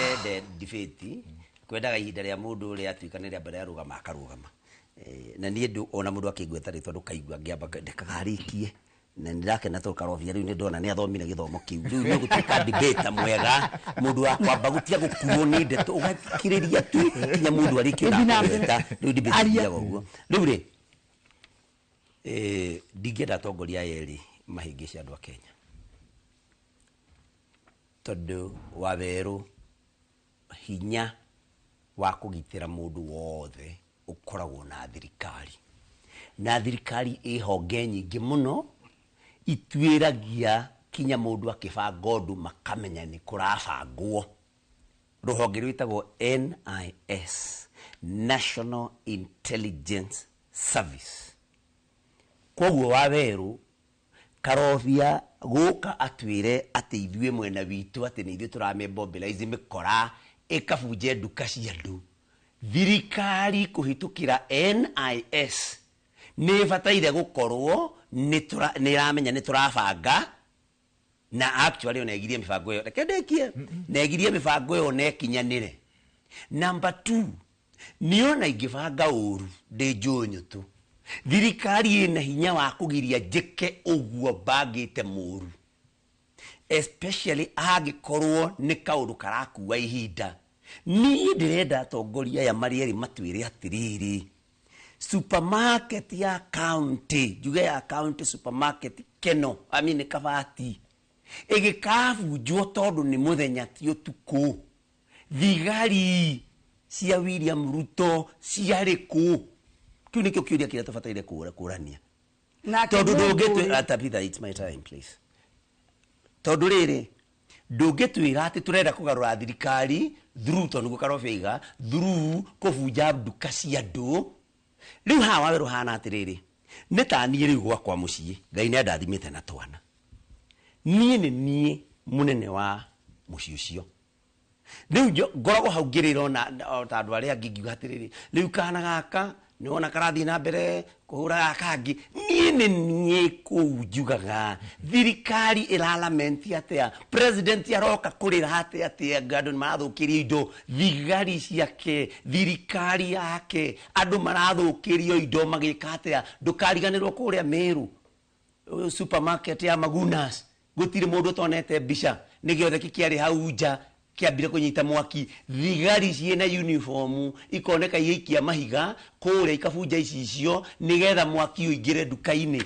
Speaker 4: debate, kwendaga ihinda rĩa mũndũ ũrĩa atuĩka nĩ rĩa mbere arũgama akarũgama. Na niĩ ona mũndũ akĩngweta rĩtwa ndũkaigua ngĩamba ndekagarĩkie, na nĩ ndakena tondũ Karobia rĩu nĩ ndona nĩ athomire gĩthomo kĩu, rĩu nĩ gũtuĩka debater mwega, mũndũ wa kwamba gũtiga gũkuo nĩ ndeto, ũgakirĩria tu nginya mũndũ arĩkie
Speaker 11: Ĩthiĩ na mbere.
Speaker 4: na rĩu debate
Speaker 11: Aria.
Speaker 4: ĩthiaga ũguo. Rĩu rĩ, ndingĩenda atongoria aya erĩ mahĩngĩce andũ a Kenya, tondũ Wawerũ, hinya wa kũgitĩra mũndũ wothe ũkoragwo na thirikari, na thirikari ĩ honge nyingĩ mũno ituĩragia kinya mũndũ akĩbanga ũndũ makamenya nĩ kũrabangwo. Rũhonge rwĩtagwo NIS, National Intelligence Service. Koguo Wawerũ Karobia gũka atwĩre atĩ ithuĩ mwena witũ atĩ nĩ ithuĩ tũramĩmobilize mĩkora ĩkabunje nduka cia andũ, thirikari kũhĩtũkĩra NIS nĩ ĩbataire gũkorwo nĩ ĩramenya nĩ tũrabanga. Na actually ona ĩgirie mĩbango ĩyo, reke ndĩkie, na ĩgirie mĩbango ĩyo na ĩkinyanĩre. Number 2, niĩ ona ingĩbanga ũru ndĩ njũnyũtũ, thirikari ĩna hinya wa kũgiria njĩke ũguo mbangĩte mũru, especially angĩkorwo nĩ kaũndũ karakua ihinda. Niĩ ndĩrenda atongoria aya marĩ erĩ matwĩre atĩrĩrĩ, supermarket ya county, njuge ya county supermarket Keno, I mean Kabati, ĩgĩkabunjwo tondũ nĩ mũthenya ti ũtukũ, thigari cia William Ruto ciarĩ kũ? Kĩu nĩkĩo kĩũria kĩrĩa tũbataire kũrania. Tondũ ndũngĩtwĩra, Tabitha, it's my time please. Tondũ rĩrĩ, ndũngĩtwĩra atĩ tũrenda kũgarũra thirikari through, tondũ nĩguo Karobia aiga, through kũbunja nduka cia andũ. Rĩu haha Wawerũ hana atĩrĩrĩ, nĩ ta niĩ rĩu gwakwa mũciĩ, Ngai nĩ andathimĩte na twana. Niĩ nĩ niĩ mũnene wa mũciĩ ũcio. Rĩu ngoragwo hau ngĩrĩra ona ta andũ arĩa angĩ ngiuga atĩrĩrĩ, rĩu kana gaka nĩwona karathiĩ na mbere kũhũra gaka kangĩ. Niĩ nĩ niĩ kũu njugaga thirikari ĩralamenti atĩa, president aroka kũrĩra atĩa atĩ andũ nĩmarathũkĩrio indo, thigari ciake, thirikari yake, andũ marathũkĩrio indo magĩka atĩa. Ndũkariganĩrwo kũrĩa Meru supermarket ya Magunas, gũtirĩ mũndũ ũtonete mbica nĩ gĩothe kĩarĩ hau nja kĩambire kũnyita mwaki, thigari ciĩna uniform ikoneka igĩikia mahiga kũrĩa ikabunja icicio nĩgetha mwaki ũingĩre nduka-inĩ.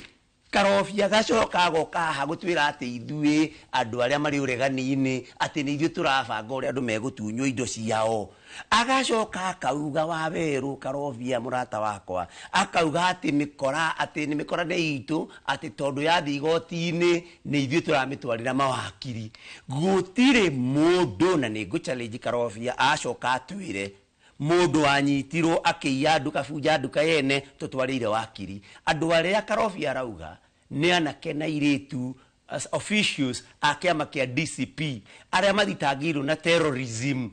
Speaker 4: Karobia gacoka agoka haha gũtwĩra atĩ ithuĩ andũ arĩa marĩ ũregani-inĩ atĩ nĩ ithuĩ tũrabanga ũrĩa andũ megũtunywo indo ciao. Agacoka akauga Wawerũ Karobia mũrata wakwa, akauga atĩ mĩkora, atĩ nĩ mĩkora nĩ itũ, atĩ tondũ yathiĩ igoti-inĩ nĩ ithuĩ tũramĩtwarĩra mawakiri. Gũtirĩ mũndũ, na nĩ ngũ challenge Karobia acoka atwĩre mũndũ wanyitirwo akĩiya nduka, bunja nduka yene, tũtwarĩire wakiri. Andũ arĩa Karobia arauga nĩ anake na airĩtu as officials a kĩama kĩa DCP arĩa mathitangĩirwo na terrorism,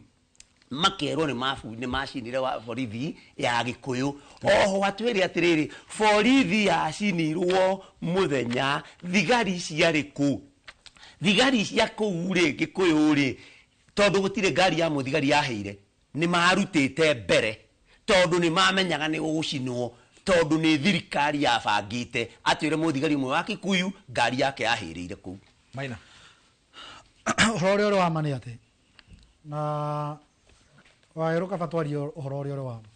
Speaker 4: makerwo nĩ macinire wa borithi ya Gĩkũyũ. Oho atwĩre atĩrĩrĩ, borithi yacinirwo mũthenya, thigari ciarĩ kũ? Thigari cia kũu rĩ, Gĩkũyũ rĩ, tondũ gũtirĩ ngari ya mũthigari yaheire, nĩ marutĩte mbere tondũ nĩ mamenyaga nĩ gũgũcinwo, tondũ nĩ thirikari yabangĩte. Atwĩre mũthigari ũmwe wa Kikuyu ngari yake yahĩrĩire kũu.
Speaker 2: Maina,
Speaker 5: ũhoro ũrĩa ũrĩ wa ma nĩ atĩ, na Wawerũ kaba twarie ũhoro ũrĩa ũrĩ wa ma.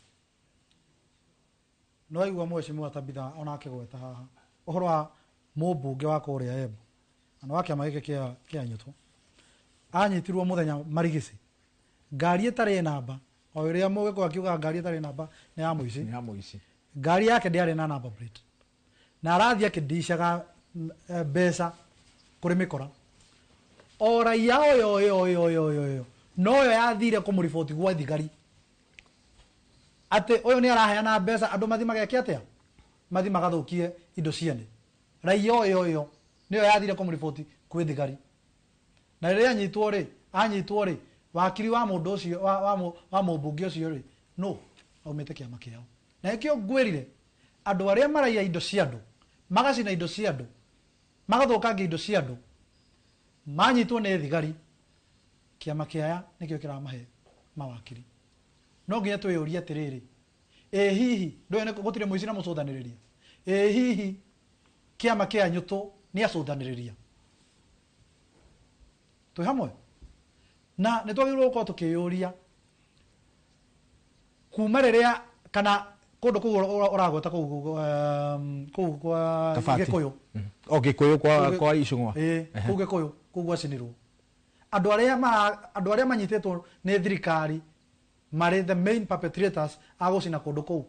Speaker 5: Nĩ waigua mheshimiwa Tabitha ona akĩgweta haha ũhoro wa mũmbunge wa kũrĩa Embu na wa kĩama gĩkĩ kĩa Nyũtũ, anyitirwo mũthenya Marigĩci, ngari ĩtarĩ namba, o ũrĩa mũgĩkũyũ akiugaga ngari ĩtarĩ namba nĩ ya mũici.
Speaker 2: Nĩ ya mũici.
Speaker 5: Ngari yake ndĩarĩ na number plate, na arathiĩ akĩndicaga mbeca kũrĩ mĩkora. O raia ũyũ ũyũ ũyũ ũyũ ũyũ ũyũ noyo yathire kũmũriboti gwa thigari atĩ ũyũ nĩ araheana mbeca andũ mathi mageke atĩa, mathi magathũkie indo ciene. Raia ũyũ ũyũ nĩyo yathire kũmũriboti kwĩ thigari. Na rĩrĩa anyitwo rĩ, wakiri wa mũndũ ũcio, wa mũmbunge ũcio rĩ, no aumĩte kĩama kĩao. Na nĩkĩo ngwĩrire andũ arĩa maraiya indo cia andũ, magacina indo cia andũ, magathũkangia indo cia andũ, manyitwo nĩ thigari, kĩama kĩaya nĩkĩo kĩramahe mawakiri. No nginya twĩyũrie atĩrĩrĩ, ĩ hihi ndũĩ nĩ gũtirĩ mũici na mũcũthanĩrĩria, ĩ hihi kĩama kĩa Nyũtũ nĩ acũthanĩrĩria? Twĩ hamwe? Na nĩ twagĩrĩirwo gũkorwo tũkĩyũria kuma rĩrĩa kana kũndũ kũu ũragweta kũu kwa Gĩkũyũ.
Speaker 2: O Gĩkũyũ kwa Icũng'wa.
Speaker 5: Ĩĩ, kũu Gĩkũyũ, kũu gwacinirwo. Andũ arĩa manyitĩtwo nĩ thirikari marĩ the main perpetrators a gũcina kũndũ kũu,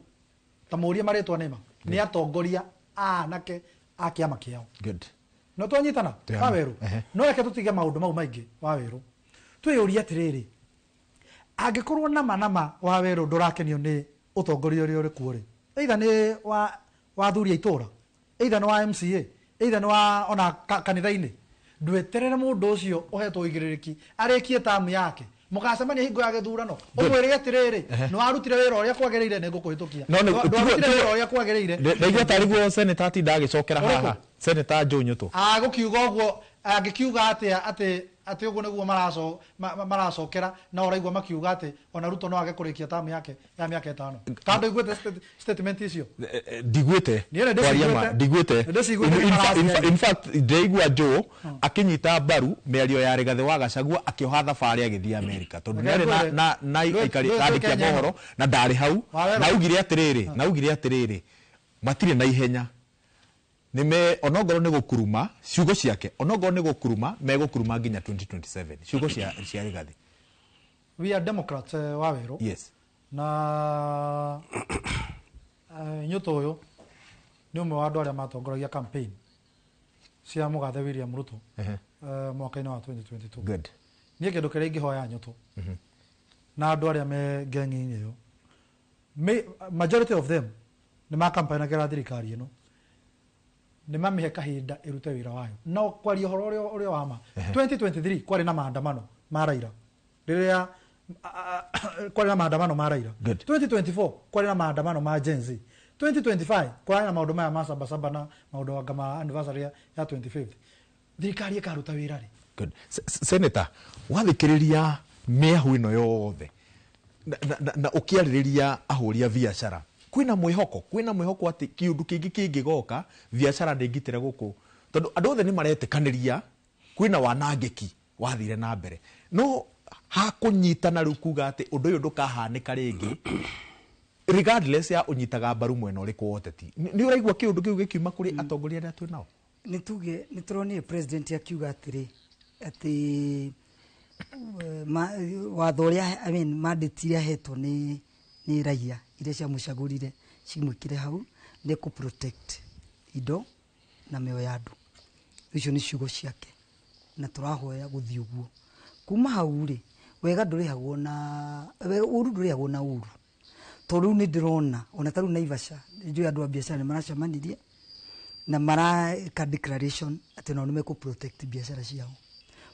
Speaker 5: ta mũrie marĩtwa nĩma, nĩ atongoria anake a kĩama kĩao.
Speaker 2: Good.
Speaker 5: No twanyitana Wawerũ. No reke tũtige maũndũ mau maingĩ Wawerũ. Twĩyũrie atĩrĩrĩ, Angĩkorwo nama nama wa werũ ndũrakenio nĩ ũtongoria ũrĩa ũrĩ kuo rĩ, either nĩ wa athuri a itũra, either nĩ wa MCA, either nĩ wa ona kanitha-inĩ, ndweterere mũndũ ũcio ũhetwo ũigĩrĩrĩki arĩkie tamu yake, mũgacemania hingo ya gĩthurano, ũmwĩre atĩrĩrĩ, nĩ warutire wĩra ũrĩa kwagĩrĩire, nĩ ngũkũhĩtũkia. Ndwarutire wĩra ũrĩa kwagĩrĩire.
Speaker 2: Ndaigua tarĩ guo senator atinda agĩcokera haha, Senator Joe Nyutu.
Speaker 5: Agũkiuga ũguo, angĩkiuga atĩa atĩ ũguo nĩguo maracokera, na ũraigua makiuga atĩ ona Ruto no age kũrĩkia tamu yake ya mĩaka 5. Kando iguĩte statement icio?
Speaker 2: Ndiguĩte. Ndiguĩte. In fact ndĩraigua Joe akĩnyita mbaru mĩario ya Rigathĩ wa Gachagua akĩoha thabarĩ agĩthiĩ Amerika, tondũ nĩarĩ na aikari andĩki a mohoro na ndarĩ hau, na augire atĩrĩrĩ matirĩ na ihenya, nime onongorwo nĩ gũkuruma ciugo ciake, onongorwo nĩ gũkuruma megũkuruma nginya 2027, ciugo cia Rigathĩ.
Speaker 5: We are Democrats, wa werũ.
Speaker 2: Yes.
Speaker 5: Na Nyutu ũyũ nĩ ũmwe wa andũ arĩa matongoragia campaign cia mũgathe William Ruto mwaka-inĩ wa 2022.
Speaker 2: Good.
Speaker 5: Niĩ kĩndũ kĩrĩa ingĩhoya Nyutu na andũ arĩa me ngengi-inĩ ĩyo, majority of them nĩ makampainagĩra thirikari ĩno, nĩ mamĩhe kahinda ĩrute wĩra wayo. No kwaria ũhoro ũrĩa wa ma, 2023 kwarĩ na maandamano ma Raila, rĩrĩa kwarĩ na maandamano ma Raila. 2024 kwarĩ na maandamano ma Gen Z. 2025 kwarĩ na maũndũ maya ma sabasaba na maũndũ anga ma anniversary ya 25th. Thirikari ĩkaruta wĩra rĩ?
Speaker 2: Good. Senator, wathikĩrĩria mĩahu ĩno yothe na ũkĩarĩrĩria ahũri a biacara, kwĩna mwĩhoko atĩ kĩũndũ kĩngĩ kĩngĩgoka biacara ndĩngitĩre gũkũ, tondũ andũ othe nĩ maretĩkanĩria kwĩna wanangĩki wathire na mbere, no hakũnyitana rĩu kuga atĩ ũndũ ũyũ ndũkahanĩka rĩngĩ regardless ya ũnyitaga mbaru mwena ũrĩkũ wa ũteti. Nĩ ũraigua kĩũndũ kĩu gĩkiuma kũrĩ atongoria arĩa twĩ nao?
Speaker 11: Nĩ tuge nĩ tũronire president akiuga atĩrĩ atĩ watho ũrĩa, I mean mandate iria ahetwo nĩ raia iria ciamũcagũrire cimwĩkire hau nĩ kũ protect indo na mĩoyo ya andũ. Icio nĩ ciugo ciake na tũrahoya gũthiĩ ũguo. Kuma hau rĩ, wega ndũrĩhagwo na ũru, ndũrĩhagwo na ũru, tondũ rĩu nĩ ndĩrona ona ta rĩu Naivasha njũĩ andũ a biacara nĩ maracemanirie na mareka declaration atĩ nao nĩ mekũ protect biacara ciao.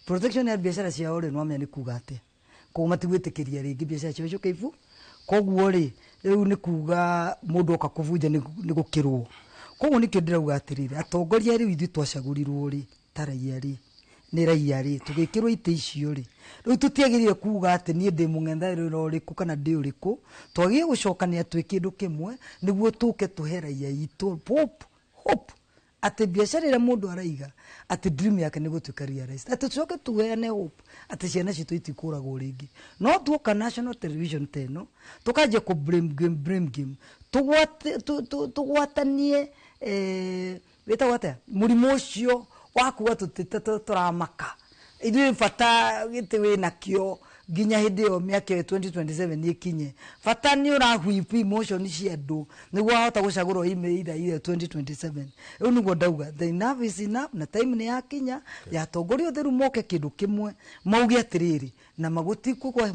Speaker 11: Protection ya biacara ciao rĩ, nĩwamenya nĩ kuga atĩa? Koguo matigwĩtĩkĩria rĩngĩ biacara ciao icoke ibu. Koguo rĩ, rĩu nĩ kuga mũndũ oka kũbunja nĩ gũkĩrwo. Koguo nĩkĩo ndĩrauga atĩrĩrĩ, atongoria rĩu ithuĩ twacagũrirwo rĩ, ta raia rĩ, nĩ raia rĩ, tũgĩkĩrwo itĩ icio rĩ, rĩu tũtiagĩrĩire kuga atĩ niĩ ndĩ mũng'ethanĩro ũrĩkũ kana ndĩ ũrĩkũ, twagĩrĩire gũcokania twĩ kĩndũ kĩmwe nĩguo tũke tũhe raia itũ hope atĩ biacara ĩrĩa mũndũ araiga atĩ dream yake nĩ gũtuĩka realized, atĩ tũcoke tũheane hope atĩ ciana citũ itikũragwo rĩngĩ. No tuoka national television ta ĩno tũkanjia kũ blame game, tũgwatanie wĩtagwo atĩa mũrimũ ũcio wa kuga tũramaka ithuĩ bata gĩtĩ wĩnakĩo nginya hĩndĩ ĩyo mĩaka ĩyo 2027 ĩkinye, bata nĩ ũrahwip emotion cia andũ nĩguo wahota gũcagũrwo email ira 2027. Rĩu nĩguo ndauga the enough is enough, na time nĩ yakinya ya atongoria othe rĩu moke kĩndũ kĩmwe mauge atĩrĩrĩ, na gũtigũkua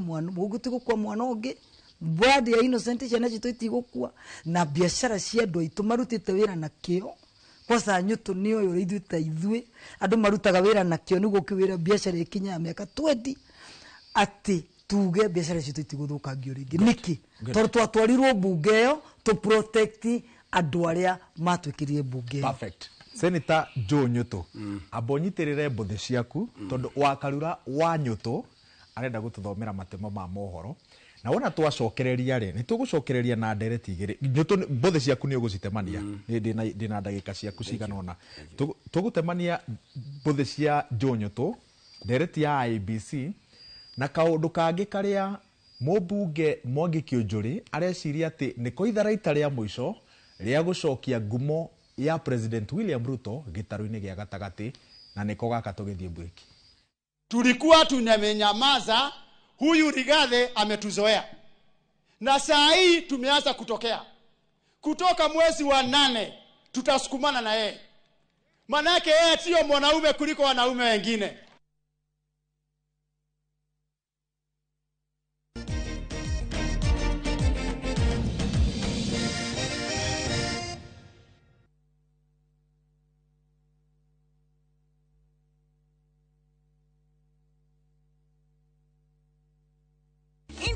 Speaker 11: mwana ũngĩ, blood ya innocent ciana citũ itigũkua, na biacara cia andũ aitũ marutĩte wĩra na kĩo. Kwanza Nyutu nĩ ũyũ ũrĩa ithuĩ ta ithuĩ andũ marutaga wĩra na kĩo nĩguo kĩwĩra biacara ĩkinye ya mĩaka 20, atĩ tuge biacara citũ itigũthũkangio rĩngĩ. Nĩkĩ? Tondũ twatwarirwo mbunge ĩyo tũ protect andũ arĩa matwĩkĩrire mbunge ĩyo.
Speaker 2: Perfect. Senator Joe Nyutu, amba ũnyitĩrĩre mbũthĩ ciaku tondũ wakarura wa Nyutu arenda gũtũthomera matemo ma mohoro, na wona twacokereria rĩ, nĩ tũgũcokereria na ndereti igĩrĩ. Nyutu, mbũthĩ ciaku nĩ ũgũcitemania, ndĩna ndagĩka ciaku cigana ũna. Tũgũtemania mbũthĩ cia Joe Nyutu, ndereti ya IEBC, na kaũndũ kangĩ karĩa mũmbunge Mwangi Kiunjuri areciria atĩ nĩko itharaita rĩa mũico rĩa gũcokia ngumo ya President William Ruto gĩtarũ-inĩ gĩa gatagatĩ, na nĩko gaka tũgĩthiĩ break.
Speaker 12: Tulikuwa tunamenyamaza, huyu Rigathi ametuzoea, na saa hii tumeanza kutokea. Kutoka mwezi wa 8 tutasukumana na yeye, manake yeye sio mwanaume kuliko wanaume wengine.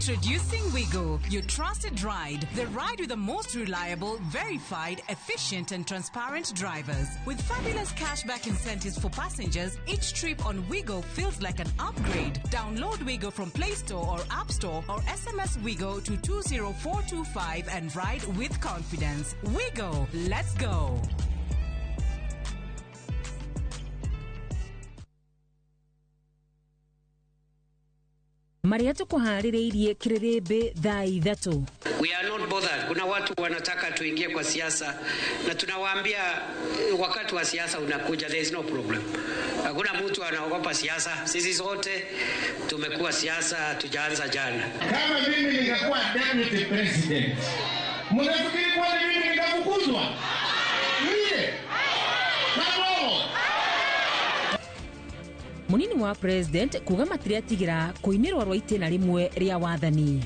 Speaker 10: Introducing Wigo, your trusted ride. The ride with the most reliable, verified, efficient, and transparent drivers. With fabulous cashback incentives for passengers, each trip on Wigo feels like an upgrade. Download Wigo from Play Store or App Store or SMS Wigo to 20425 and ride with confidence. Wigo, let's go.
Speaker 13: Marĩa tũkũharĩrĩirie kĩrĩrĩmbĩ thaa 3.
Speaker 14: We are not bothered. Kuna watu wanataka tuingie kwa siasa na tunawaambia wakati wa siasa unakuja, there is no problem. Hakuna mtu anaogopa siasa. Sisi sote tumekuwa siasa, tujaanza jana.
Speaker 3: Kama mimi ningekuwa deputy president, mnafikiri kwani mimi ningefukuzwa? Mie? Kama
Speaker 13: Munini wa president kuga matiriatigira kuinirwo rwa itĩna rĩmwe rĩa wathani.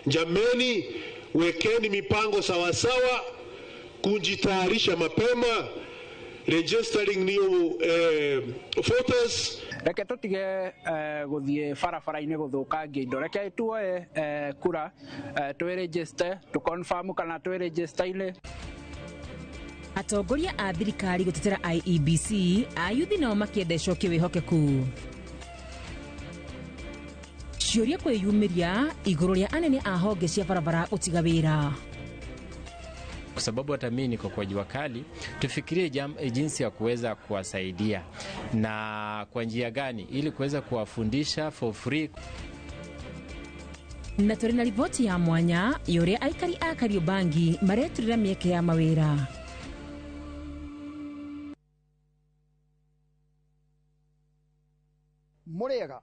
Speaker 15: Jameni, wekeni mipango sawasawa, kujitayarisha mapema, registering new voters.
Speaker 16: Reke tutige guthie barabara-inĩ gũthũkangia indo, reke tuoe kura, twĩregister, tũ-confirm kana twĩregister-inĩ.
Speaker 13: Atongoria a thirikari gũtetera IEBC, ayuthi nao makĩenda ĩcokie wĩhokeku. Ciũria kwĩyumĩria igũrũ rĩa anene a honge cia barabara gũtiga wĩra.
Speaker 17: Kwa sababu hata mimi niko kwa jua kali, tufikirie jinsi ya kuweza kuwasaidia na kwa njia gani ili kuweza kuwafundisha for free.
Speaker 13: Na tũrĩ na riboti ya mwanya ya ũrĩa aikari a Kariobangi mareturĩra mĩeke ya mawĩra.
Speaker 18: Mũrĩega,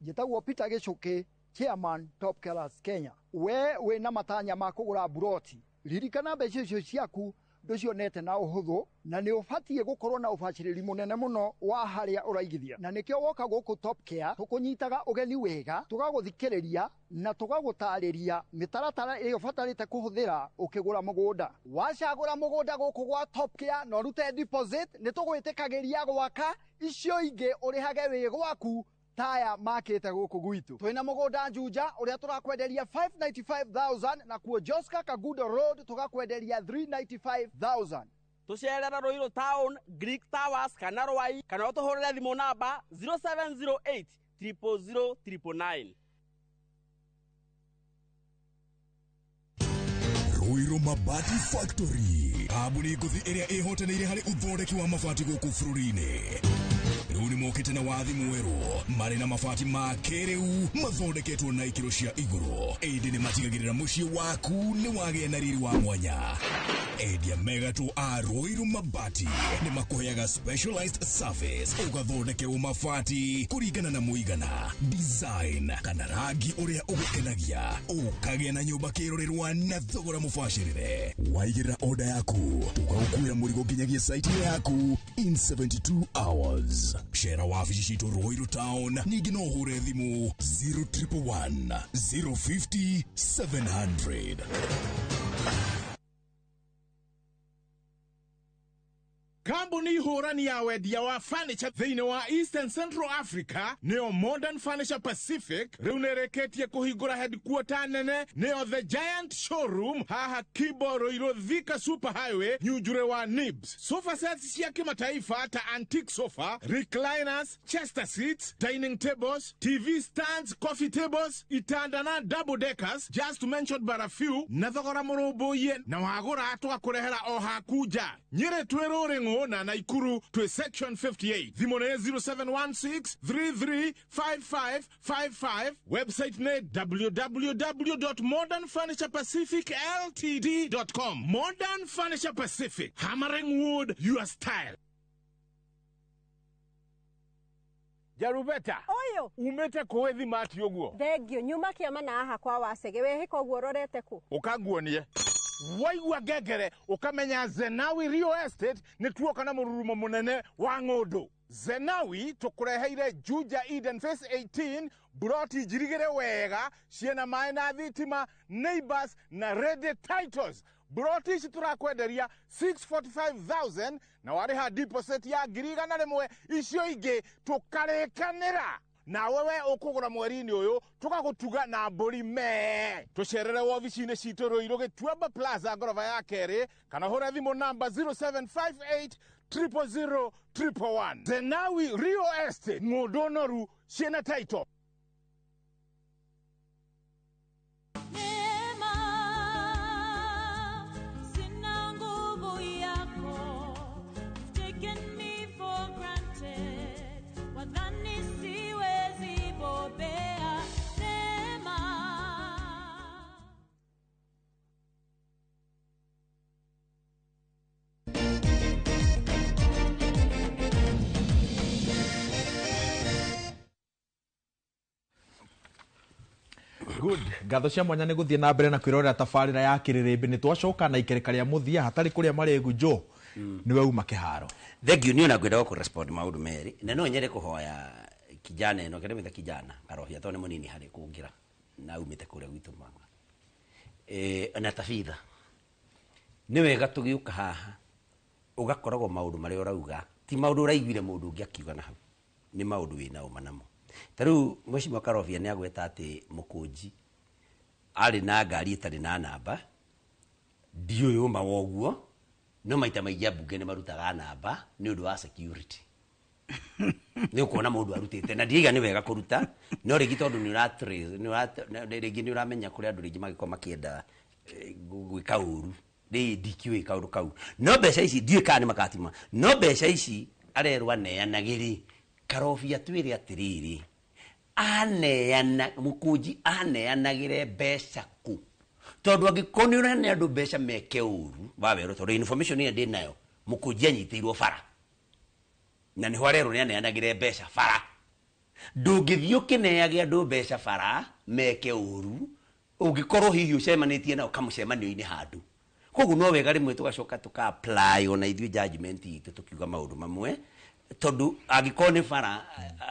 Speaker 18: njĩtagwo Peter Gĩchũkĩ, chairman Top Killers Kenya. We wĩna matanya ma kũgũra mburoti, ririkana mbeca icio ciaku ndũcionete na ũhũthũ, na nĩ ũbatiĩ gũkorwo na ũbacĩrĩri mũnene mũno wa harĩa ũraigithia, na nĩkĩo woka gũkũ Top Care tũkũnyitaga ũgeni wega, tũgagũthikĩrĩria na tũgagũtarĩria mĩtaratara ĩrĩa ũbatarĩte kũhũthĩra ũkĩgũra mũgũnda. Wacagũra mũgũnda gũkũ gwa Top Care na ũrute deposit, nĩ tũgwĩtĩkagĩria gwaka icio ingĩ ũrĩhage wĩ gwaku taya makĩte gũkũ gwitũ. Twĩna mũgũnda Juja ũrĩa tũrakwenderia 595,000 na kuo Joska Kagudo Road tũgakwenderia 395,000.
Speaker 19: Tũcerere Ruiru Town, Greek Towers kana Rwai, kana ũtũhũrĩre thimũ namba 0708 000 999.
Speaker 20: Ruiru Mabati Factory, kambuni ngũthi ĩrĩa ĩhotanĩire harĩ ũthondeki wa mabati gũkũ bũrũri-inĩ. Rĩu nĩ mokĩte na wathi mwerũ, marĩ na mabati ma kĩrĩu mathondeketwo na ikĩro cia igũrũ, ĩndĩ nĩ matigagĩrĩra mũciĩ waku nĩ wagĩa na riri wa mwanya. Endia megatũ a Ruiru Mabati nĩ makũheaga specialized service, ũgathondekerwo mabati kũringana na mũigana, design kana rangi ũrĩa ũgũkenagia, ũkagĩa na nyũmba kĩrorerwa na thogora mũbacĩrĩre. Waigĩrĩra order yaku, tũgagũkuĩra mũrigo nginyagia site yaku in 72 hours. Cera wabici citũ Ruiru Town, ningĩ no ũhũre thimũ 0111 050 700.
Speaker 21: Kambuni hũrani ya wendia wa furniture thĩinĩ wa East and Central Africa nĩyo Modern Furniture Pacific rĩu nĩrĩkĩtie kũhingũra headquarter nene nĩyo The Giant Showroom haha Kibo Ruiru Thika Super Highway Nyunjure wa Nibs. Sofa sets cia kimataifa ta antique sofa, recliners, chester seats, dining tables, TV stands, coffee tables, itanda na double deckers, just to mention but a few, na thogora mũrũmbũiye na wagũra twakũrehera o haku nja. Nyĩrĩ twĩ Rũrĩng'ũ na Naikuru twĩ section 58. Thimũ nĩ 0716 335555. Website nĩ www.modernfurniturepacificltd.com. Modern Furniture Pacific, hammering wood your style. Jarubeta
Speaker 22: Ũyũ
Speaker 21: umĩte kũĩ thimati ũguo?
Speaker 22: Thengio, nyuma kĩama na haha kwa Wacege, wehĩka ũguo ũrorete kũ?
Speaker 21: Ũkanguonie waigua ngengere ũkamenya Zenawi Real Estate nĩ tuoka na mũrurumo mũnene wa ng'ũndũ. Zenawi tũkũreheire Juja Eden Phase 18 buroti njirigĩre wega ciĩna maĩ na thitima, neighbors na ready titles. Buroti ici tũrakwenderia 645,000 na warĩha deposit ya 100,000, icio ingĩ tũkarĩkanĩra. Nawe we ũkũgũra mweri-inĩ ũyũ tũgagũtuga na mbũri mee. Tũcerere wobici-inĩ citũ Ruiru Gĩtuamba Plaza ngoroba ya kerĩ, kana hũra thimũ namba 0758 000 111. Zenawi Real Estate, ng'ũndũ noru ciĩna title.
Speaker 6: Sina nguvu yako, you've taken me for granted. Wadhani siwezi bobea neema.
Speaker 2: Good. Ngatho cia mwanya nä gå thiä na mbere na kwä rorera tabarä ra ya kä rä rä mbä nä twacoka na ikereka rä a må thia hatarä kå rä a marä njo nä we uma kä haro.
Speaker 4: Thank you. Niĩ ona ngwenda kũ respond maũndũ merĩ, na no nyende kũhoya kijana ĩno kĩrĩa mĩta kijana Karohia, tondũ nĩ mũnini harĩ kũngĩra na aumĩte kũrĩa gwitũ Manga na tabitha. Nĩ wega tũgĩũka haha ũgakoragwo maũndũ marĩa ũrauga ti maũndũ ũraiguire mũndũ ũngĩ akiuga na hau, nĩ maũndũ wĩna ũma namo. Ta rĩu Mheshimiwa Karobia nĩ agweta atĩ Mũkũnji arĩ na ngari ĩtarĩ na namba. Ndiũĩ ũma wa ũguo, no maita maingĩ ambunge nĩ marutaga namba nĩ ũndũ wa security. Nĩ ũkuona mũndũ arutĩte, na ndiaiga nĩ wega kũruta, no rĩngĩ tondũ nĩ ũra trace, rĩngĩ nĩ ũramenya kũrĩa andũ rĩngĩ mangĩkorwo makĩenda gwĩka ũru. Rĩ ndikĩũĩ kaũndũ kau, no mbeca ici ndiũĩ kana nĩ makatima, no mbeca ici arerwo aneanagĩrĩ. Karobia twĩre atĩrĩrĩ, aneana Mũkũnji aneanagĩre mbeca kũ? Tondũ angĩkorwo nĩ ũrane andũ mbeca meke ũru wa werũ, tondũ information ĩrĩa ndĩ nayo Mũkũnji anyitĩirwo bara na nĩho arerwo nĩ aneanagĩre mbeca bara. Ndũngĩthiĩ ũkĩneage andũ mbeca bara meke ũru ũngĩkorwo hihi ũcemanĩtie nao kamũcemanio-inĩ handũ. Koguo no wega rĩmwe tũgacoka tũka apply ona ithuĩ judgment itũ tũkiuga maũndũ mamwe, tondũ angĩkorwo nĩ bara,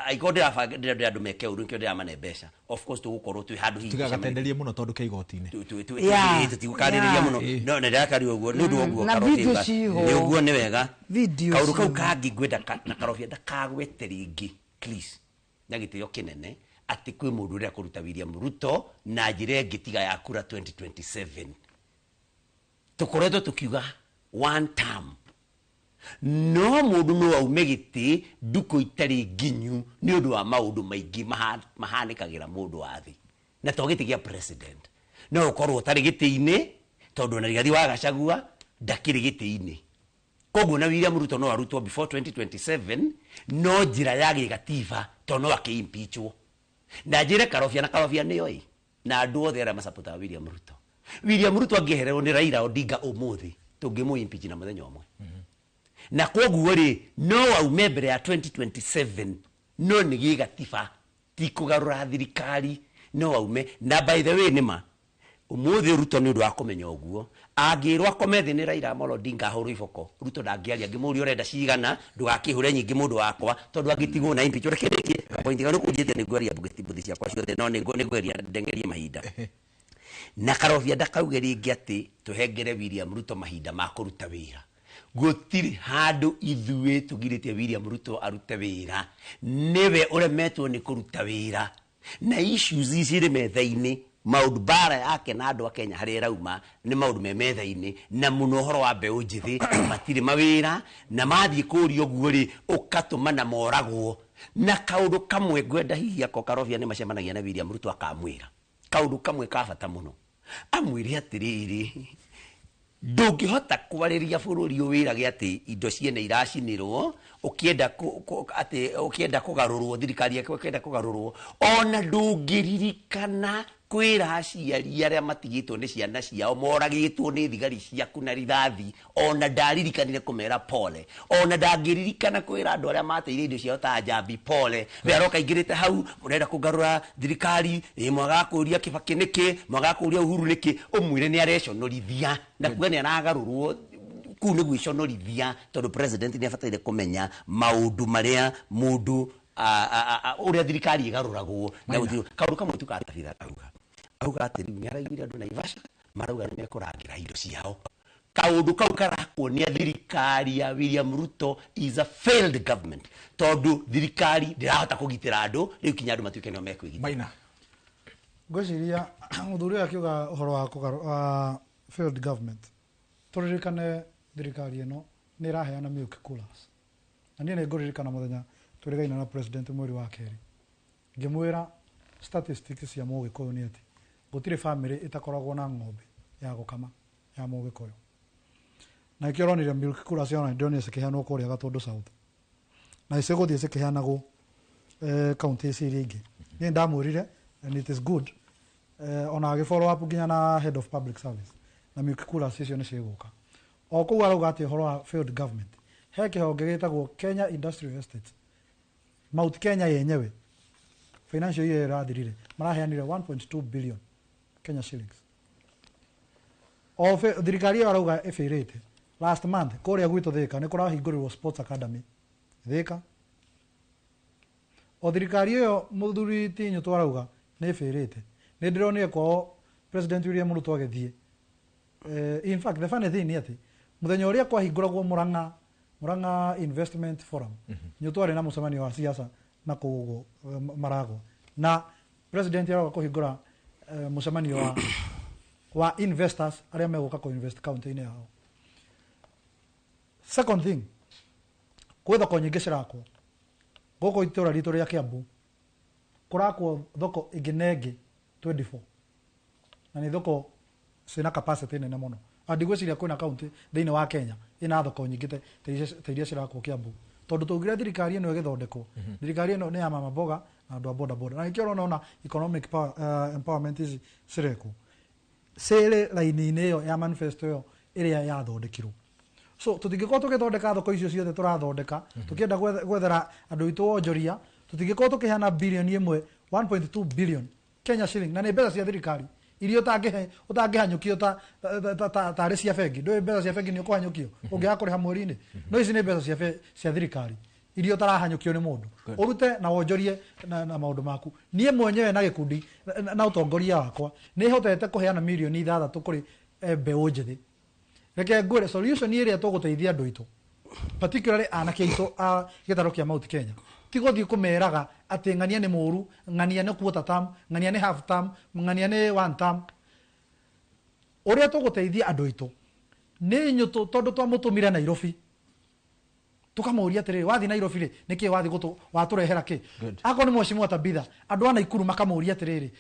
Speaker 4: angĩkorwo ndĩrenda andũ meke ũru nĩkĩo ndĩramane mbeca, of course tũgũkorwo twĩ handũ hihi
Speaker 2: tigagatenderie mũno tondũ ke igoti-inĩ.
Speaker 4: Tũtigũkanĩrĩria mũno, no na ndĩrakari ũguo nĩ ũndũ wa ũguo
Speaker 11: Na
Speaker 4: Karobia
Speaker 11: video ciho.
Speaker 4: Nĩ ũguo nĩ wega.
Speaker 11: Video
Speaker 4: kaũndũ kau
Speaker 11: ciho.
Speaker 4: kangĩ ngwenda na Karobia ndakagwete rĩngĩ please, na gĩtĩo kĩnene atĩ kwĩ mũndũ ũrĩa kũruta William Ruto na njĩra ĩngĩ tiga ya kura 2027. Tũkoretwo tũkiuga one term, no mũndũ no aume gĩtĩ ndukũ itarĩ nginyu nĩ ũndũ wa maũndũ maingĩ mahanĩkagĩra mũndũ wa thĩ, na to gĩtĩ kĩa president. No ũkorwo ũtarĩ gĩtĩ-inĩ tondũ ona Rigathi wa Gachagua ndakĩrĩ gĩtĩ-inĩ. Koguo na William Ruto no arutwo before 2027, no njĩra ya gĩgatiba to no akĩimpeachwo. Na njĩre Karobia, na Karobia nĩoĩ na andũ othe arĩa macapotaga William Ruto. William Ruto angĩehererwo nĩ Raila Odinga ũmũthĩ tũngĩmũ impeach na mũthenya ũmwe. Na koguo rĩ no aume mbere ya 2027, no nĩ gĩgatiba ti kũgarũra thirikari, no aume. Na by the way nĩma ũmũthĩ Ruto nĩ ũndũ wa kũmenya ũguo angĩrwo akome thĩ nĩ Raila Amolo Odinga ahũrwo iboko, Ruto ndangĩaria. Angĩmũria ũrenda cigana, ndũgakĩhũre nyingĩ mũndũ wakwa, tondũ angĩtigwo na impeach. Reke ndĩkie kapointi kau, nĩkũnjĩte nĩ ngwaria mbuthi ciakwa ciothe, no nĩ ngweria ndengerie mahinda. Na Karobia ndakauge rĩngĩ atĩ tũhengere William Ruto mahinda ma kũruta wĩra. Gũtirĩ handũ ithuĩ tũgirĩtie William Ruto arute wĩra, nĩwe ũremetwo nĩ kũruta wĩra. Na issues ici cirĩ metha-inĩ, maũndũ bara yake na andũ a Kenya harĩa ĩrauma nĩ maũndũ me metha-inĩ, na mũno ũhoro wa mbeũ njĩthĩ matirĩ mawĩra, na mathiĩ kũũria ũguo rĩ ũkatũma na moragwo. Na kaũndũ kamwe ngwenda hihi ako Karobia nĩ macemanagia na William Ruto akamwĩra kaũndũ kamwe ka bata mũno, amwĩre atĩrĩrĩ, ndũngĩhota kwarĩria bũrũri ũwĩrage atĩ indo ciene iracinĩrwo ũkĩenda atĩ ũkĩenda kũgarũrwo thirikari yake ũkĩenda kũgarũrwo, ona ndũngĩririkana kwĩra aciari arĩa matigĩtwo nĩ ciana ciao moragĩtwo nĩ thigari ciaku na rithathi, ona ndaririkanire kũmera pole, ona ndangĩririkana kwĩra andũ arĩa mateire indo ciao ta njambi pole. We aroka aingĩrĩte hau mũrenda kũgarũra thirikari, mwagaga kũria Kibaki nĩkĩ, mwagaga kũria Uhuru nĩkĩ, ũmwĩre nĩ areconorithia na kuga nĩ aragarũrwo kũu nĩ gwĩconorithia, tondũ president nĩ abataire kũmenya maũndũ marĩa mũndũ ũrĩa thirikari ĩgarũragwo na gũtirĩ kaũndũ kamwe tu katabitha auga auga atĩ rĩu nĩ araiguire andũ Naivasha marauga nĩ mekũrangĩra indo ciao. Kaundu kau karakuonia thirikari ya William Ruto is a failed government, tondu thirikari ndirahota kugitira andu, riu kinya andu matuike nio mekwigitira.
Speaker 2: Maina.
Speaker 5: Ngwĩciria mũthuri ũyũ akiuga ũhoro wa wa failed government, tũririkane thirikari ĩno nĩ ĩraheana milk coolers, na niĩ nĩ ngũririkana mũthenya twĩrĩgaine na president mweri wa kerĩ, ngĩmwĩra statistics cia mũgĩkũyũ nĩ atĩ gũtirĩ family ĩtakoragwo na ng'ombe ya gũkama ya mũgĩkũyũ, na nĩkĩo ũronire milk coolers ona ndĩronire cikĩheanwo kũrĩa Gatũndũ South, na icigũthiĩ cikĩheanagwo kaunti ici iria ingĩ. Niĩ ndamwĩrire, and it is good, ona agĩ follow up nginya na head of public service, na milk coolers icio nĩ cigũka. O kũu arauga atĩ ũhoro wa failed government, he kĩhonge gĩtagwo Kenya Industrial Estate, Mount Kenya yenyewe financial year ĩrathirire maraheanire 1.2 billion Kenya shillings. O thirikari ĩyo arauga ĩbĩrĩte. Last month kũrĩa gwitũ Thika nĩ kũrahingũrirwo sports academy Thika. O thirikari ĩyo mũthuri Tinyo twarauga nĩ ĩbĩrĩte. Nĩ ndĩronire kwao President William Ruto agĩthiĩ. In fact, the funny thing nĩ atĩ mũthenya ũrĩa kwahingũragwo Murang'a Investment Forum, nĩ twarĩ na mũcemanio wa siasa na kũu ũguo Maragwa, na president aroka kũhingũra mũcemanio wa investors arĩa megũka kũ-invest county-inĩ yao. Second thing, kwĩ thoko nyingĩ cirakwo gũkũ itũra ritũ rĩa Kiambu, kũrakwo thoko ĩngĩ na ĩngĩ 24, na nĩ thoko ciĩna capacity nene mũno. Ndigwĩciria kwĩna county thĩinĩ wa Kenya ĩna thoko nyingĩ ta iria cirakwo Kiambu, tondũ tũngire thirikari ĩno ĩgĩthondekwo, thirikari ĩno nĩ ya mama mboga na andũ a boda boda, na nĩkĩo ũrona economic power, empowerment ici cirekwo cirĩ raini-inĩ ĩyo ya manifesto ĩyo ĩrĩa yathondekirwo. So tũtingĩkorwo tũgĩthondeka thoko icio ciothe tũrathondeka, tũkĩenda gwethera andũ aitũ wonjoria, tũtingĩkorwo tũkĩheana bilioni ĩmwe, 1.2 billion Kenya shilling, na nĩ mbeca cia thirikari iria ũtangĩhanyũkio tarĩ cia bengi. Ndũĩ mbeca cia bengi nĩ ũkũhanyũkio ũngĩaga kũrĩha mweri-inĩ, no ici nĩ mbeca cia thirikari iria ũtarahanyũkio nĩ mũndũ, ũrute na wonjorie na maũndũ maku. Niĩ mwenyewe na gĩkundi na ũtongoria wakwa nĩ hotete kũheana mirioni 6 kũrĩ mbeũ njĩthĩ. Reke ngwĩre solution ĩrĩa tũgũteithia andũ aitũ, particularly anake aitũ a gĩtarũ kĩa Mount Kenya, ti gũthiĩ kũmeraga atĩ ng'ania nĩ mũru, ng'ania nĩ quarter term, ng'ania nĩ half term, ng'ania nĩ one term. Ũrĩa tũgũteithia andũ aitũ nĩ inyuĩ, tondũ twamũtũmire Nairobi tukamũria atĩrĩrĩ, wathiĩ Nairobi rĩ, nĩkĩ wathiĩ watũrehera kĩ? Akorwo nĩ mheshimiwa Tabitha, andũ a Naikuru makamũria atĩrĩrĩ,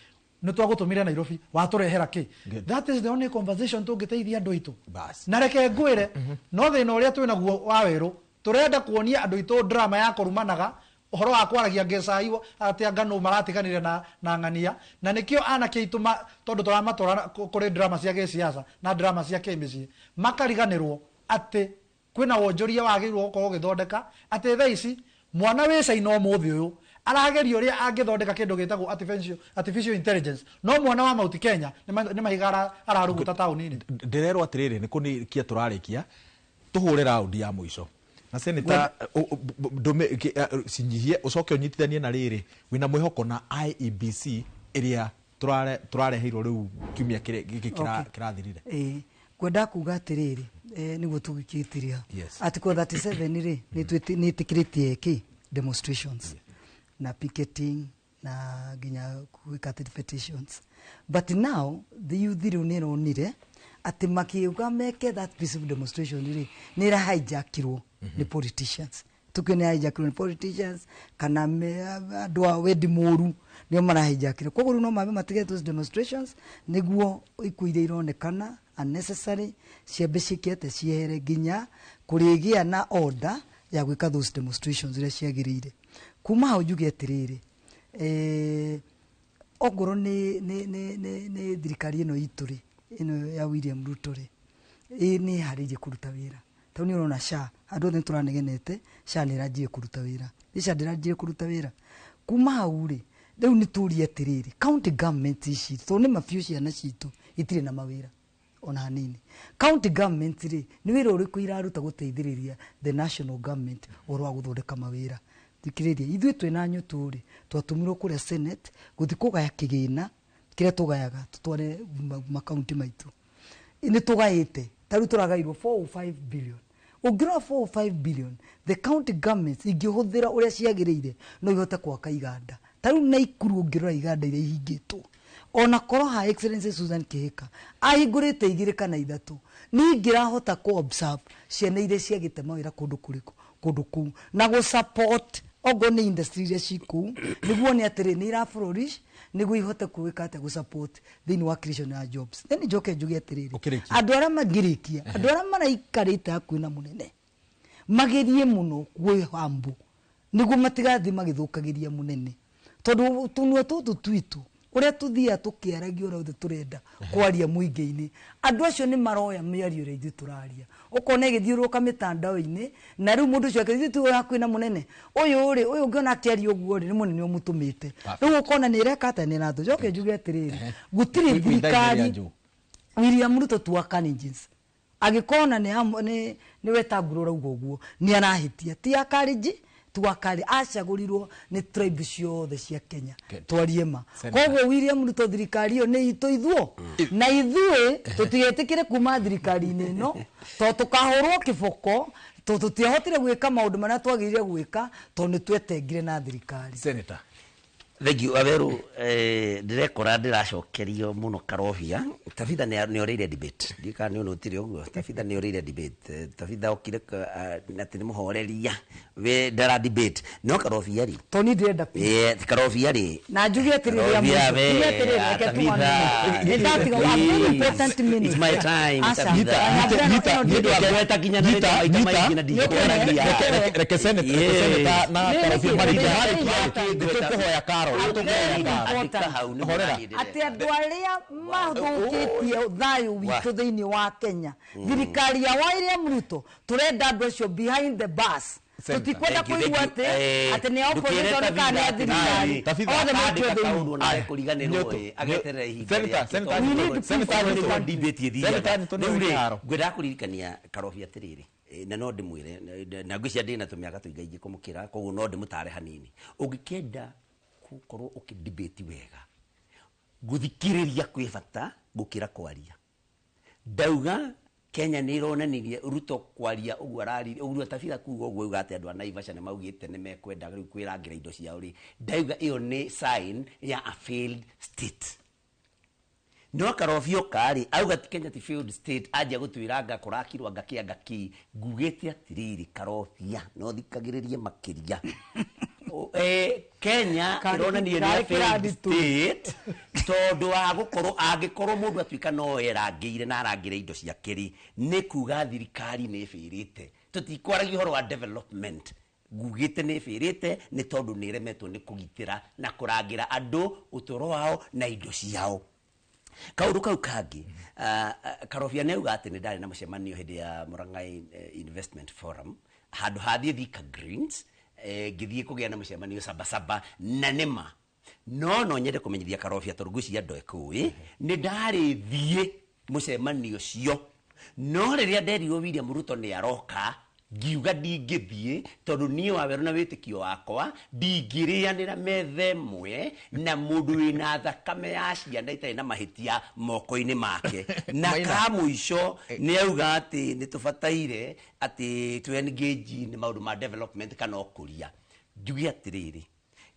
Speaker 5: nĩ twagũtũmire Nairobi watũrehera kĩ? That is the only conversation tũngĩteithia andũ aitũ. Na reke ngwĩre, no thĩna ũrĩa twĩnaguo wa werũ, tũrenda kuonia andũ aitũ drama ya kũrumanaga ũhoro wa kwaragia ngecai atĩ anga nũ maratiganire na ng'ania, na nĩkĩo anake aitũ tondũ tũramatwara kũrĩ drama cia gĩciaca na drama cia kĩmĩciĩ, makariganĩrwo atĩ kwĩna wonjoria wagĩrĩirwo gũkorwo ũgĩthondeka, atĩ thaa ici mwana wĩ China ũmũthĩ ũyũ arageria ũrĩa angĩthondeka kĩndũ gĩtagwo artificial intelligence, no mwana wa Mount Kenya nĩ mahiga araruguta taũni-inĩ.
Speaker 2: Ndĩrerwo atĩrĩrĩ, nĩ kũnĩkia tũrarĩkia, tũhũre raundi ya mũico na seneta cinyihie, ũcoke ũnyitithanie na rĩrĩ wĩna mwĩhoko na IEBC ĩrĩa tũrareheirwo rĩu kiumia gĩkĩ kĩrathirire.
Speaker 11: Kwenda kuga atĩrĩrĩ, nĩguo tũgĩkĩtiria Article 37 rĩ nĩ ĩtĩkĩrĩtie kĩ demonstrations na picketing na nginya gwĩka petitions, but now the youth rĩu nĩ ĩronire atĩ makiuga meke that peaceful demonstration rĩ nĩ ĩra hijackirwo nĩ politicians. Tukio nĩ hijackirwo nĩ politicians kana andũ a wendi mũru nĩo mara hijackirwo. Koguo rĩu no mambe matige those demonstrations nĩguo ikuũ iria ironekana unnecessary ciambe ciĩke ciehere nginya kũrĩgĩa na order ya gwĩka those demonstrations iria ciagĩrĩire. Kuma hau njuge atĩrĩrĩ, ongorwo nĩ thirikari ĩno itũ rĩ, ĩno ya William Ruto rĩ, nĩ ĩharĩirie kũruta wĩra. Tondũ nĩ ũrona SHA, andũ othe nĩ tũranegenete, SHA nĩ ĩranjirie kũruta wĩra. Nĩ SHA ndĩranjirie kũruta wĩra. Kuma hau rĩ, rĩu nĩ tũrie atĩrĩrĩ, county government ici, tondũ nĩ mabiũ ciana citũ itirĩ na mawĩra ona hanini. County government rĩ, nĩ wĩra ũrĩkũ iraruta gũteithĩrĩria the national government ũhoro wa gũthondeka mawĩra? Thikĩrĩria, ithuĩ twĩna nyũtũ rĩ, twatũmirwo kũrĩa Senate gũthiĩ kũgaya kĩgĩna kĩrĩa tũgayaga tũtware makaunti maitũ. Nĩ tũgaĩte Ta rĩu tũragairwo 405 billion. Ũngĩrora 405 billion, the county governments ingĩhũthĩra ũrĩa ciagĩrĩire, no ihote gwaka iganda. Ta rĩu Naikuru, ũngĩrora iganda iria ihingĩtwo, ona korwo ha Excellency Susan Kihika ahingũrĩte igĩrĩ kana ithatũ, niĩ ingĩrahota kũ observe ciana iria ciagĩte mawĩra kũndũ kũrĩkũ, kũndũ kũu, na gũ support okorwo nĩ industry iria ci kũu, nĩguo nĩ atĩrĩ nĩ ira flourish, nĩguo ihote gwĩka atĩa, gũ support thĩinĩ wa creation ya jobs. Then njoke njuge atĩrĩrĩ,
Speaker 2: Ũkĩrĩkia.
Speaker 11: andũ arĩa mangĩrĩkia, andũ arĩa maraikarĩte hakuhĩ na mũnene, magerie mũno kwĩhambu nĩguo matigathiĩ magĩthũkagĩria mũnene, tondũ tũnua tũtũ twitũ ũrĩa tũthiaga tũkĩaragia ũrĩa othe tũrenda kwaria mũingĩ-inĩ, andũ acio nĩ maroya mĩario ĩrĩa ithuĩ tũraria, ũkona ĩgĩthiũrũrũka mĩtandao-inĩ, na rĩu mũndũ ũcio akĩra, ithuĩ tũĩ hakuhĩ na mũnene ũyũ rĩ, ũyũ ũngĩona akĩaria ũguo rĩ, nĩ mũnene ũmũtũmĩte. Rĩu ũkona nĩ ĩreka atĩa, nĩ ĩratũ. Njoke njuge atĩrĩrĩ, gũtirĩ thirikari William Ruto tu Kalenjins agĩkona nĩ Wetangula ũrauga ũguo, nĩ arahĩtia. Ti Akalenjin tu, akari acagũrirwo nĩ tribe ciothe cia Kenya, twarie ma.
Speaker 2: Senator.
Speaker 11: Koguo William Ruto, thirikari ĩyo nĩ itũ ithuo, na ithuĩ tũtigetĩkĩre kuma thirikari-inĩ ĩno, tondũ tũkahũrwo kĩboko, tondũ tũtiahotire gwĩka maũndũ marĩa twagĩrĩire gwĩka, tondũ nĩ twetengire na thirikari.
Speaker 2: Senator.
Speaker 4: Thank you, Aweru. Ndirekora ndiracokerio muno. Karobia Tabitha nĩ orĩire debate, ndiũĩ kana nĩ ũnũtire ũguo. Tabitha nĩ orĩire debate. Tabitha okire atĩ nĩ mũhoreria, we ndara debate, no Karobia rĩ,
Speaker 11: tondũ niĩ ndĩrenda
Speaker 4: Karobia rĩ,
Speaker 11: na njuge atĩrĩrĩ ya
Speaker 4: Karobia
Speaker 11: mũico,
Speaker 4: we,
Speaker 11: njuge atĩrĩrĩ, reke
Speaker 4: Tabitha,
Speaker 11: tũmane. Nĩ ndatiga a very important minute.
Speaker 4: It's my time,
Speaker 11: Aca.
Speaker 4: Tabitha.
Speaker 11: Ĩno
Speaker 4: Nĩ ũndũ wa gweta nginya na rĩtwa maita maingĩ na ndingĩkwaragia.
Speaker 2: Reke senator na
Speaker 11: Nĩ
Speaker 2: Karobia
Speaker 11: nĩkĩ?
Speaker 2: marĩkie.
Speaker 11: Nĩ
Speaker 2: Nĩ tũkũhoya Karo, nĩ tũkũhoya Karo.
Speaker 4: Andĩka hau nĩ
Speaker 2: Horera.
Speaker 11: Atĩ andũ arĩa mathũkĩtie thayũ witũ thĩinĩ wa Kenya, thirikari ya William Ruto, tũrenda andũ acio behind the bars.
Speaker 2: Senator.
Speaker 11: Tũtikwenda
Speaker 4: Thank you,
Speaker 11: kũigua
Speaker 4: thank you.
Speaker 11: atĩ atĩ nĩ
Speaker 4: Ndũkĩre
Speaker 11: opposition kana nĩ a
Speaker 4: Tabitha
Speaker 11: thirikari,
Speaker 2: Tabitha,
Speaker 11: othe maikio
Speaker 4: akandĩka
Speaker 11: thĩinĩ.
Speaker 4: kaũndũ na ekũriganĩrwo
Speaker 2: Nyoto.
Speaker 4: ĩ, ageterera ihinda
Speaker 2: Senator,
Speaker 4: rĩake,
Speaker 2: Senator,
Speaker 4: tondũ
Speaker 2: We need
Speaker 4: nĩguo
Speaker 2: peace in this country.
Speaker 4: debate ĩthiaga.
Speaker 2: Senator, nĩ
Speaker 4: Rĩu rĩ,
Speaker 2: kĩharo.
Speaker 4: ngwendaga kũririkania Karobia atĩrĩrĩ, na no ndĩmwĩre, na ngwĩciria ndĩ na tũmĩaka tũingaingĩ kũmũkĩra, koguo no ndĩmũtare hanini. Ũngĩkĩenda gũkorwo ũkĩ-debate wega, gũthikĩrĩria kwĩ bata gũkĩra kwaria. Ndauga Kenya nä ironanirie Ruto kwaria ũguo araririe ũguo, Tabitha kuga ũguo, uga atĩ andũ a Naivasha nĩ maugĩte nĩ mekwenda rĩu kwĩrangĩra indo ciao rĩ, ndauga ĩyo nĩ sign ya a failed state. No Karobia rĩ, auga ti Kenya ti failed state, anjia gũtwĩra anga kũrakirwo anga kĩ anga kĩ. Ngugĩte atĩrĩrĩ, Karobia, no thikagĩrĩrie makĩria. Kenya ĩronania nĩ a
Speaker 11: Karĩ
Speaker 4: failed
Speaker 11: kĩrathi tu.
Speaker 4: state, tondũ wa gũkorwo angĩkorwo mũndũ atuĩka no erangĩire na arangĩre indo ciake rĩ, nĩ kuga thirikari nĩ ĩbĩrĩte. Tũtikwaragia ũhoro wa development, ngugĩte nĩ ĩbĩrĩte, nĩ tondũ nĩ ĩremetwo nĩ kũgitĩra na kũrangĩra andũ, ũtũũro wao na indo ciao. Kaũndũ kau kangĩ, Karobia nĩ auga atĩ nĩ ndarĩ na mũcemanio hĩndĩ ya Murang'a Investment Forum, handũ hathiĩ Thika Greens, ngĩthiĩ kũgĩa na mũcemanio Sabasaba, na nĩma no nyende kũmenyithia Karobia, tondũ ngwĩciria andũ ekũĩ nĩ ndarĩ thiĩ mũcemanio ũcio, no rĩrĩa nderirwo William Ruto nĩ aroka, ngiuga ndingĩthiĩ, tondũ niĩ Wawerũ na wĩtĩkio wakwa ndingĩrĩanĩra metha ĩmwe na mũndũ wĩna thakame ya ciana itarĩ na mahĩtia moko-inĩ make. Na
Speaker 2: Maina.
Speaker 4: ka mũico, nĩ auga atĩ nĩ tũbataire atĩ tũ engage nĩ maũndũ ma development kana ũkũria. Njuge atĩrĩrĩ,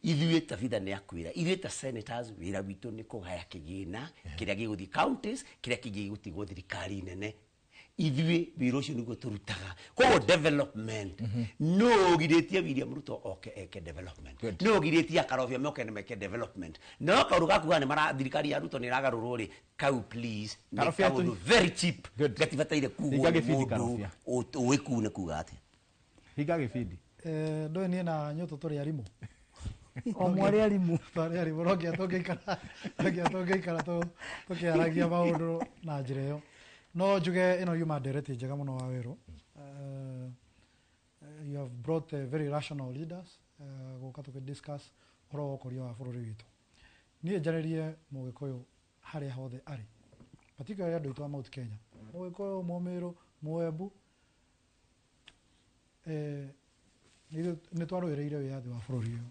Speaker 4: ithuĩ, Tabitha nĩ akwĩra, ithuĩ ta senators wĩra witũ nĩ kũgaya kĩgĩna kĩrĩa gĩgũthiĩ counties, kĩrĩa kĩngĩ gĩgũtigwo thirikari nene. Ithuĩ wĩra ũcio nĩguo tũrutaga. Koguo development, no ũgirĩtie William Ruto oke eke development, no ũgirĩtie Akarobia moke na meke development? No kaũndũ gakuga nĩ mara thirikari ya Ruto nĩ ĩragarũrwo rĩ, kau please nĩ
Speaker 2: Karobia
Speaker 4: kaũndũ very cheap, gatibataire kugwo
Speaker 2: Hinga
Speaker 4: nĩ
Speaker 2: gĩbindi,
Speaker 4: mũndũ
Speaker 2: Karobia.
Speaker 4: ũĩ kuu nĩ kuga atĩa.
Speaker 2: Hinga gĩbindi.
Speaker 5: Ndoĩ niĩ na Nyũtũ tũrĩ arimũ.
Speaker 11: O mwarĩ arimũ.
Speaker 5: Twarĩ arimũ, no nginya tũngĩikara, no nginya tũngĩikara tũkĩaragia maũndũ na njĩra ĩyo. No njuge ĩno yuma ndereti njega mũno wa werũ. You have brought very rational leaders gũka tũkĩ discuss ũhoro wa ũkũria wa bũrũri witũ. Niĩ njarĩrie Mũgĩkũyũ harĩa hothe arĩ, particularly andũ aitũ a Mount Kenya, Mũgĩkũyũ, Mũmĩrũ, Mũembu, nĩ twarũĩrĩire wĩyathi wa bũrũri ũyũ,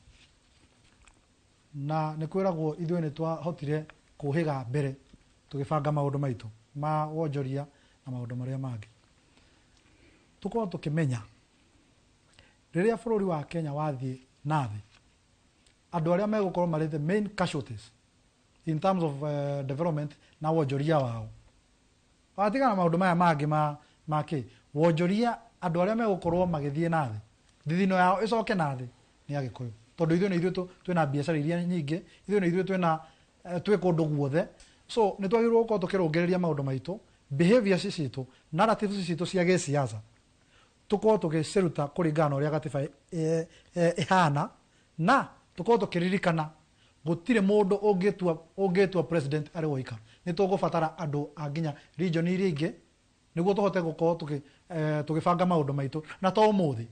Speaker 5: na nĩ kwĩragwo ithuĩ nĩ twahotire kũhĩga mbere tũgĩbanga maũndũ maitũ ma wonjoria Na maũndũ marĩa mangĩ tũkorwo tũkĩmenya rĩrĩa bũrũri wa Kenya wathiĩ na thĩ, andũ arĩa megũkorwo marĩ the main casualties in terms of development na wonjoria wao, watigana maũndũ maya mangĩ ma kĩ wonjoria, andũ arĩa megũkorwo magĩthiĩ na thĩ, thithino yao ĩcoke na thĩ, nĩ Agĩkũyũ, tondũ ithuĩ nĩ ithuĩ twĩna biacara iria nyingĩ, ithuĩ nĩ ithuĩ twĩna twĩ kũndũ guothe. So nĩ twagĩrĩirwo gũkorwo tũkĩrũngĩrĩria maũndũ maitũ, behaviors citũ, narratives citũ cia gĩsiasa, tũkorwo tũgĩciruta kũringana na ũrĩa gatiba ĩhana, na tũkorwo tũkĩririkana gũtirĩ mũndũ ũngĩtua president arĩ woika. Nĩ tũgũbatara andũ a nginya region iria ingĩ nĩguo tũhote gũkorwo tũgĩbanga maũndũ maitũ. Na to ũmũthĩ,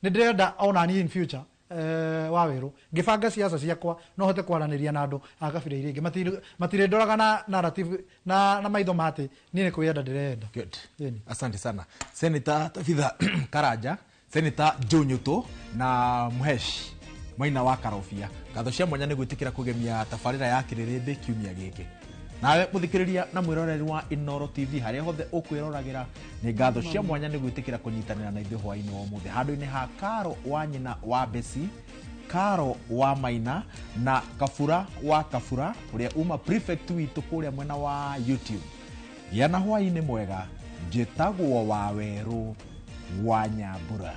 Speaker 5: nĩ ndĩrenda ona niĩ in future, wa werũ ngĩbanga siasa ciakwa no hote kwaranĩria na andũ a kabira iria ingĩ, matirĩndoraga na narrative na maitho ma atĩ niĩ nĩ kwĩyenda ndĩreyenda.
Speaker 2: Good.
Speaker 5: Ĩni.
Speaker 2: Asante sana, Senator Tabitha Karanja, Senator Joe Nyutu na Mhesh Maina wa Karobia. Ngatho cia mwanya nĩ gwĩtĩkĩra kũgemia tabarĩra ya Kĩrĩrĩmbĩ kiumia gĩkĩ. Nawe mũthikĩrĩria na mwĩroreri wa Inooro TV harĩa hothe ũkwĩroragĩra, nĩ ngatho cia mwanya nĩ gwĩtĩkĩra kũnyitanĩra na ithuĩ hwaĩ-inĩ wa ũmũthĩ. Handũ-inĩ ha Karo wa nyina wa Besi, Karo wa Maina na Kabura wa Kabura ũrĩa uma prefect witũ kũrĩa mwena wa YouTube, gĩa na hwaĩ-inĩ mwega. Njĩtagwo wa Werũ wa Nyambura.